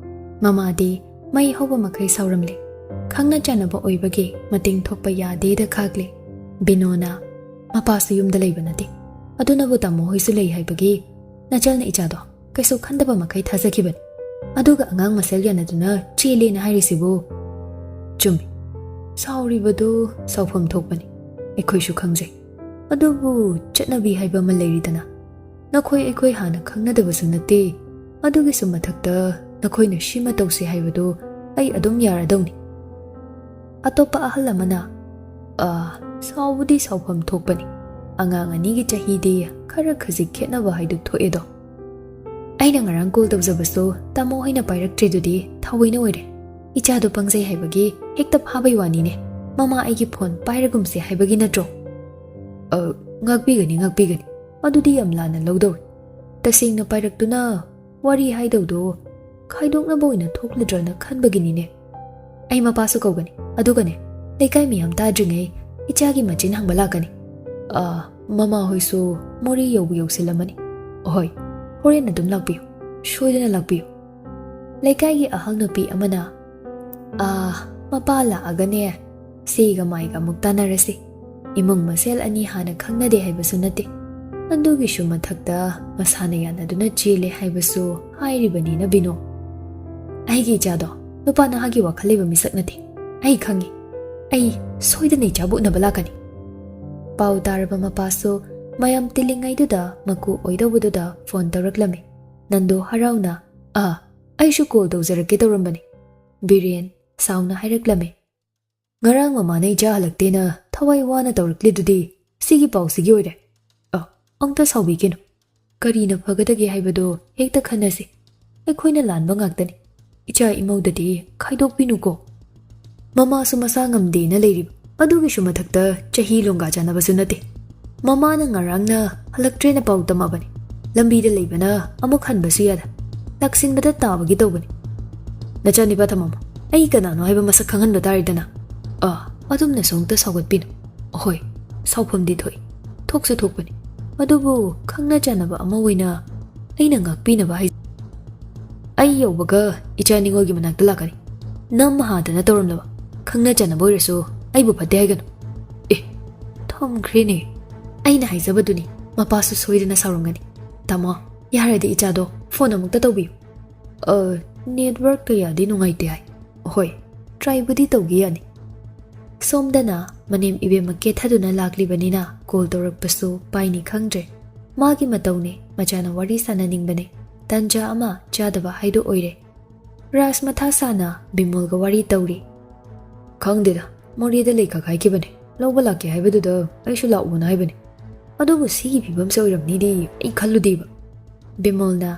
ꯃꯃꯥꯗꯤ ꯃꯩ ꯍꯧꯕ ꯃꯈꯩ ꯁꯥꯎꯔꯝꯂꯦ꯫ ꯈꯪꯅ ꯆꯥꯟꯅꯕ ꯑꯣꯏꯕꯒꯤ ꯃꯇꯦꯡ ꯊꯣꯛꯄ ꯌꯥꯗꯦꯗ ꯈꯥꯛꯂꯦ꯫ ꯕꯤꯅꯣꯅ, "ꯃꯄꯥꯁꯨ ꯌꯨꯝꯗ ꯂꯩꯕ ꯅꯠꯇꯦ, ꯑꯗꯨꯅꯕꯨ ꯇꯥꯃꯣ ꯍꯣꯏꯁꯨ ꯂꯩ ꯍꯥꯏꯕꯒꯤ ꯅꯆꯜꯅ ꯏꯆꯥꯗꯣ ꯀꯩꯁꯨ ꯈꯟꯗꯕ ꯃꯈꯩ ꯊꯥꯖꯈꯤꯕꯅꯤ꯫ ꯑꯗꯨꯒ ꯑꯉꯥꯡ ꯃꯁꯦꯜ ꯌꯥꯅꯗꯨꯅ ꯆꯦꯜꯂꯦꯅ ꯍꯥꯏꯔꯤꯁꯤꯕꯨ?" "ꯆꯨꯝꯃꯤ꯫ ꯁꯥꯎꯔꯤꯕꯗꯨ ꯁꯥꯎꯐꯝ ꯊꯣꯛꯄꯅꯤ꯫ ꯑꯩꯈꯣꯏꯁꯨ ꯈꯪꯖꯩ꯫ ꯑꯗꯨꯕꯨ ꯆꯠꯅꯕꯤ ꯍꯥꯏꯕ ꯑꯃ ꯂꯩꯔꯤꯗꯅ꯫ ꯅꯈꯣꯏ ꯑꯩꯈꯣꯏ ꯍꯥꯟꯅ ꯈꯪꯅꯗꯕꯁꯨ ꯅꯠꯇꯦ꯫ ꯑꯗꯨꯒꯤꯁꯨ ꯃꯊꯛꯇ ꯅꯈꯣꯏꯅ ꯁꯤꯃ ꯇꯧꯁꯤ ꯍꯥꯏꯕꯗꯨ ꯑꯩ ꯑꯗꯨꯝ ꯌꯥꯔꯗꯧꯅꯤ꯫" ꯑꯇꯣꯞꯄ ꯑꯍꯜ ꯑꯃꯅ, "ꯑꯥ, ꯁꯥꯎꯕꯨꯗꯤ ꯁꯥꯎꯐꯝ ꯊꯣꯛꯄꯅꯤ꯫ ꯑꯉꯥꯡ ꯑꯅꯤꯒꯤ ꯆꯍꯤꯗꯤ ꯈꯔ ꯈꯖꯤꯛ ꯈꯦꯠꯅꯕ ꯍꯥꯏꯗꯨ ꯊꯣꯛꯑꯦꯗꯣ꯫ ꯑꯩꯅ ꯉꯔꯥꯡ ꯀꯣꯜ ꯇꯧꯖꯕꯁꯨ ꯇꯥꯃꯣ ꯍꯣꯏꯅ ꯄꯥꯏꯔꯛꯇ꯭ꯔꯤꯗꯨꯗꯤ ꯊꯑꯣꯏꯅ ꯑꯣꯏꯔꯦ꯫ ꯏꯆꯥꯗꯣ ꯄꯪꯖꯩ ꯍꯥꯏꯕꯒꯤ ꯍꯦꯛꯇ ꯐꯥꯕꯩ ꯋꯥꯅꯤꯅꯦ꯫ ꯃꯃꯥ ꯑꯩꯒꯤ ꯐꯣꯟ ꯄꯥꯏꯔꯒꯨꯝꯁꯦ ꯍꯥꯏꯕꯒꯤ ꯅꯠꯇ꯭ꯔꯣ?" "ꯑ, ꯉꯥꯛꯄꯤꯒꯅꯤ, ꯉꯥꯛꯄꯤꯒꯅꯤ꯫ ꯑꯗꯨꯗꯤ ꯌꯥꯝ ꯂꯥꯟꯅ ꯂꯧꯗꯧꯔꯤ꯫ ꯇꯁꯦꯡꯅ ꯄꯥꯏꯔꯛꯇꯨꯅ ꯋꯥꯔꯤ ꯍꯥꯏꯗꯧꯗꯣ ꯈꯥꯏꯗꯣꯛꯅꯕ ꯑꯣꯏꯅ ꯊꯣꯛꯂꯗ꯭ꯔꯅ ꯈꯟꯕꯒꯤꯅꯤꯅꯦ꯫ ꯑꯩ ꯃꯄꯥꯁꯨ ꯀꯧꯒꯅꯤ꯫ ꯑꯗꯨꯒꯅꯦ, ꯂꯩꯀꯥꯏ ꯃꯤꯌꯥꯝ ꯇꯥꯗ꯭ꯔꯤꯉꯩ ꯏꯆꯥꯒꯤ ꯃꯆꯤꯟ ꯍꯪꯕ ꯂꯥꯛꯀꯅꯤ꯫ "ꯑꯥ, ꯃꯃꯥ ꯍꯣꯏꯁꯨ ꯃꯣꯔꯦ ꯌꯧꯕ ꯌꯧꯁꯤꯜꯂꯝꯃꯅꯤ꯫ ꯑꯍꯣꯏ, ꯍꯣꯔꯦꯟ ꯑꯗꯨꯝ ꯂꯥꯛꯄꯤꯌꯨ, ꯁꯣꯏꯗꯅ ꯂꯥꯛꯄꯤꯌꯨ"꯫ ꯂꯩꯀꯥꯏꯒꯤ ꯑꯍꯜ ꯅꯨꯄꯤ ꯑꯃꯅ, "ꯑꯥ, ꯃꯄꯥ ꯂꯥꯛꯑꯒꯅꯦ, ꯁꯤꯒ ꯃꯥꯏꯒ ꯑꯃꯨꯛ ꯇꯥꯟꯅꯔꯁꯤ꯫ ꯏꯃꯨꯡ ꯃꯁꯦꯜ ꯑꯅꯤ ꯍꯥꯟꯅ ꯈꯪꯅꯗꯦ ꯍꯥꯏꯕꯁꯨ ꯅꯠꯇꯦ꯫ ꯑꯗꯨꯒꯤꯁꯨ ꯃꯊꯛꯇ ꯃꯁꯥꯅ ꯌꯥꯅꯗꯨꯅ ꯆꯦꯜꯂꯦ ꯍꯥꯏꯕꯁꯨ ꯍꯥꯏꯔꯤꯕꯅꯤꯅ ꯕꯤꯅꯣ꯫ ꯑꯩꯒꯤ ꯏꯆꯥꯗꯣ ꯅꯨꯄꯥ ꯅꯍꯥꯒꯤ ꯋꯥꯈꯜ ꯂꯩꯕ ꯃꯤꯁꯛ ꯅꯠꯇꯦ꯫ ꯑꯩ ꯈꯪꯉꯤ꯫ ꯑꯩ ꯁꯣꯏꯗꯅ ꯏꯆꯥꯕꯨ ꯎꯅꯕ ꯂꯥꯛꯀꯅꯤ"꯫ ꯄꯥꯎ ꯇꯥꯔꯕ ꯃꯄꯥꯁꯨ ꯃꯌꯥꯝ ꯇꯤꯜꯂꯤꯉꯩꯗꯨꯗ ꯃꯀꯨ ꯑꯣꯏꯗꯧꯕꯗꯨꯗ ꯐꯣꯟ ꯇꯧꯔꯛꯂꯝꯃꯤ꯫ ꯅꯟꯗꯨ ꯍꯔꯥꯎꯅ, "ꯑꯥ, ꯑꯩꯁꯨ ꯀꯣꯜ ꯇꯧꯖꯔꯛꯀꯦ ꯇꯧꯔꯝꯕꯅꯤ"꯫ ꯕꯤꯔꯦꯟ ꯁꯥꯎꯅ ꯍꯥꯏꯔꯛꯂꯝꯃꯤ꯫ "ꯉꯔꯥꯡ ꯃꯃꯥꯅ ꯏꯆꯥ ꯍꯜꯂꯛꯇꯦꯅ ꯊꯋꯥꯏ ꯋꯥꯅ ꯇꯧꯔꯛꯂꯤꯗꯨꯗꯤ ꯁꯤꯒꯤ ꯄꯥꯎꯁꯤꯒꯤ ꯑꯣꯏꯔꯦ꯫ ꯑ, ꯑꯝꯇ ꯁꯥꯎꯕꯤꯒꯅꯨ꯫ ꯀꯔꯤꯅ ꯐꯒꯗꯒꯦ ꯍꯥꯏꯕꯗꯨ ꯍꯦꯛꯇ ꯈꯟꯅꯁꯤ꯫ ꯑꯩꯈꯣꯏꯅ ꯂꯥꯟꯕ ꯉꯥꯛꯇꯅꯤ꯫ ꯏꯆꯥ ꯏꯃꯧꯗꯗꯤ ꯈꯥꯏꯗꯣꯛꯄꯤꯅꯨꯀꯣ꯫ ꯃꯃꯥꯁꯨ ꯃꯁꯥ ꯉꯝꯗꯦꯅ ꯂꯩꯔꯤꯕ꯫ ꯑꯗꯨꯒꯤꯁꯨ ꯃꯊꯛꯇ ꯆꯍꯤ ꯂꯣꯡꯒꯥ ꯆꯥꯟꯅꯕꯁꯨ ꯅꯠꯇꯦ꯫ ꯃꯃꯥꯅ ꯉꯔꯥꯡꯅ ꯍꯜꯂꯛꯇ꯭ꯔꯦꯅ ꯄꯥꯎ ꯇꯝꯃꯕꯅꯤ꯫ ꯂꯝꯕꯤꯗ ꯂꯩꯕꯅ ꯑꯃꯨꯛ ꯍꯟꯕꯁꯨ ꯌꯥꯗ꯫ ꯂꯥꯛꯁꯤꯟꯕꯗ ꯇꯥꯕꯒꯤ ꯇꯧꯕꯅꯤ꯫ ꯅꯆꯥꯅꯤꯄꯥ ꯊꯝꯃꯝꯃꯣ꯫ ꯑꯩ ꯀꯅꯥꯅꯣ ꯍꯥꯏꯕ ꯃꯁꯛ ꯈꯪꯍꯟꯕ ꯇꯥꯔꯦꯗꯅ꯫ ꯑꯥ, ꯑꯗꯨꯝꯅꯁꯨ ꯑꯃꯨꯛꯇ ꯁꯥꯎꯒꯠꯄꯤꯅꯨ꯫ ꯑꯍꯣꯏ, ꯁꯥꯎꯐꯝꯗꯤ ꯊꯣꯛꯏ꯫ ꯊꯣꯛꯁꯨ ꯊꯣꯛꯄꯅꯤ꯫ ꯑꯗꯨꯕꯨ ꯈꯪꯅ ꯆꯥꯟꯅꯕ ꯑꯃ ꯑꯣꯏꯅ ꯑꯩꯅ ꯉꯥꯛꯄꯤꯅꯕ ꯍꯥꯏ-, ꯑꯩ ꯌꯧꯕꯒ ꯏꯆꯥ ꯅꯤꯉꯣꯜꯒꯤ ꯃꯅꯥꯛꯇ ꯂꯥꯛꯀꯅꯤ꯫ ꯅꯝ ꯍꯥꯗꯅ ꯇꯧꯔꯝꯂꯕ ꯈꯪꯅ ꯆꯥꯟꯅꯕ ꯑꯣꯏꯔꯁꯨ ꯑꯩꯕꯨ ꯐꯠꯇꯦ ꯍꯥꯏꯒꯅꯨ꯫ ꯑꯦ, ꯊꯝꯈ꯭ꯔꯦꯅꯦ꯫ ꯑꯩꯅ ꯍꯥꯏꯖꯕꯗꯨꯅꯤ, ꯃꯄꯥꯁꯨ ꯁꯣꯏꯗꯅ ꯁꯥꯎꯔꯝꯒꯅꯤ꯫ ꯇꯥꯃꯣ, ꯌꯥꯔꯗꯤ ꯏꯆꯥꯗꯣ ꯐꯣꯟ ꯑꯃꯨꯛꯇ ꯇꯧꯕꯤꯌꯨ꯫ ꯑ, ꯅꯦꯠꯋꯥꯔꯛ ꯀꯌꯥꯗꯤ ꯅꯨꯡꯉꯥꯏꯇꯦ ꯍꯥꯏ꯫ ꯍꯣꯏ, ꯇ꯭ꯔꯥꯏꯕꯨꯗꯤ ꯇꯧꯒꯦ ꯌꯥꯅꯤ꯫ ꯁꯣꯝꯗꯅ ꯃꯅꯦꯝ ꯏꯕꯦꯝꯃ ꯀꯦꯊꯗꯨꯅ ꯂꯥꯛꯂꯤꯕꯅꯤꯅ ꯀꯣꯜ ꯇꯧꯔꯛꯄꯁꯨ ꯄꯥꯏꯅꯤ ꯈꯪꯗ꯭ꯔꯦ꯫ ꯃꯥꯒꯤ ꯃꯇꯧꯅꯦ, ꯃꯆꯥꯅ ꯋꯥꯔꯤ ꯁꯥꯟꯅꯅꯤꯡꯕꯅꯦ꯫ ꯇꯟꯖꯥ ꯑꯃ ꯆꯥꯗꯕ ꯍꯥꯏꯗꯣ ꯑꯣꯏꯔꯦ꯫ ꯔꯥꯖ ꯃꯊꯥ ꯁꯥꯅ ꯕꯤꯃꯣꯜꯒ ꯋꯥꯔꯤ ꯇꯧꯔꯤ꯫ "ꯈꯪꯗꯦꯗ, ꯃꯣꯔꯦꯗ ꯂꯩꯈꯛ ꯍꯥꯏꯈꯤꯕꯅꯦ꯫ ꯂꯧꯕ ꯂꯥꯛꯀꯦ ꯍꯥꯏꯕꯗꯨꯗ ꯑꯩꯁꯨ ꯂꯥꯛꯑꯣꯅ ꯍꯥꯏꯕꯅꯦ꯫ ꯑꯗꯨꯕꯨ ꯁꯤꯒꯤ ꯐꯤꯕꯝꯁꯦ ꯑꯣꯏꯔꯝꯅꯤꯗꯤ ꯑꯩ ꯈꯜꯂꯨꯗꯦꯕ"꯫ ꯕꯤꯃꯣꯜꯅ,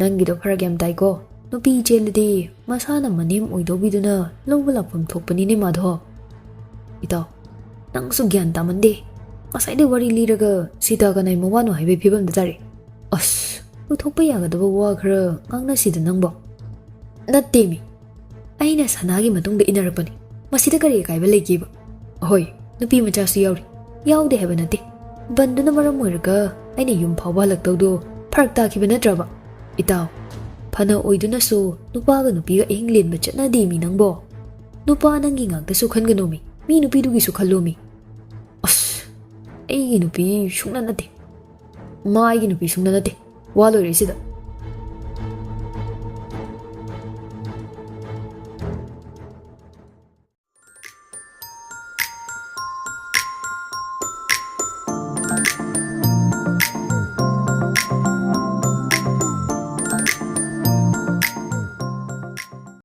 "ꯅꯪꯒꯤꯗꯣ ꯐꯔꯛ ꯌꯥꯝ ꯇꯥꯏꯀꯣ꯫ ꯅꯨꯄꯤ ꯆꯦꯜꯂꯗꯤ ꯃꯁꯥꯅ ꯃꯅꯦꯝ ꯑꯣꯏꯗꯧꯕꯤꯗꯨꯅ ꯂꯧꯕ ꯂꯥꯛꯐꯝ ꯊꯣꯛꯄꯅꯤꯅꯦ, ꯃꯥꯙꯣ꯫ ꯏꯇꯥꯎ, ꯅꯪꯁꯨ ꯒ꯭ꯌꯥꯟ ꯇꯥꯃꯟꯗꯦ꯫ ꯉꯁꯥꯏꯗꯩ ꯋꯥꯔꯤ ꯂꯤꯔꯒ ꯁꯤꯇꯥ ꯀꯅꯥꯏ ꯃꯋꯥꯅꯣ ꯍꯥꯏꯕꯒꯤ ꯐꯤꯕꯝꯗ ꯇꯥꯔꯦ꯫ ꯑꯁ, ꯂꯨꯊꯣꯛꯄ ꯌꯥꯒꯗꯕ ꯋꯥ ꯈꯔ ꯉꯥꯡꯅꯁꯤꯗ ꯅꯪꯕꯣ"꯫ "ꯅꯠꯇꯦꯃꯤ, ꯑꯩꯅ ꯁꯅꯥꯒꯤ ꯃꯇꯨꯡꯗ ꯏꯟꯅꯔꯛꯄꯅꯤ꯫ ꯃꯁꯤꯗ ꯀꯔꯤ ꯑꯀꯥꯏꯕ ꯂꯩꯒꯦꯕ? ꯑꯍꯣꯏ, ꯅꯨꯄꯤ ꯃꯆꯥꯁꯨ ꯌꯥꯎꯔꯤ꯫ ꯌꯥꯎꯗꯦ ꯍꯥꯏꯕ ꯅꯠꯇꯦ꯫ ꯕꯟꯗꯨꯅ ꯃꯔꯝ ꯑꯣꯏꯔꯒ ꯑꯩꯅ ꯌꯨꯝ ꯐꯥꯎꯕ ꯍꯜꯂꯛꯇꯧꯗꯣ ꯐꯔꯛ ꯇꯥꯈꯤꯕ ꯅꯠꯇ꯭ꯔꯕ? ꯏꯇꯥꯎ, ꯐꯅ ꯑꯣꯏꯗꯨꯅꯁꯨ ꯅꯨꯄꯥꯒ ꯅꯨꯄꯤꯒ ꯑꯍꯤꯡ ꯂꯦꯟꯕ ꯆꯠꯅꯗꯦ ꯃꯤ ꯅꯪꯕꯣ꯫ ꯅꯨꯄꯥ ꯅꯪꯒꯤ ꯉꯥꯛꯇꯁꯨ ꯈꯟꯒꯅꯣꯃꯤ, ꯃꯤ ꯅꯨꯄꯤꯗꯨꯒꯤꯁꯨ ꯈꯜꯂꯣꯃꯤ꯫ ꯑꯁ, ꯑꯩꯒꯤ ꯅꯨꯄꯤ ꯁꯨꯡꯅ ꯅꯠꯇꯦ꯫ ꯃꯥ ꯑꯩꯒꯤ ꯅꯨꯄꯤ ꯁꯨꯡꯅ ꯅꯠꯇꯦ꯫ ꯋꯥ ꯂꯣꯏꯔꯦ ꯁꯤꯗ꯫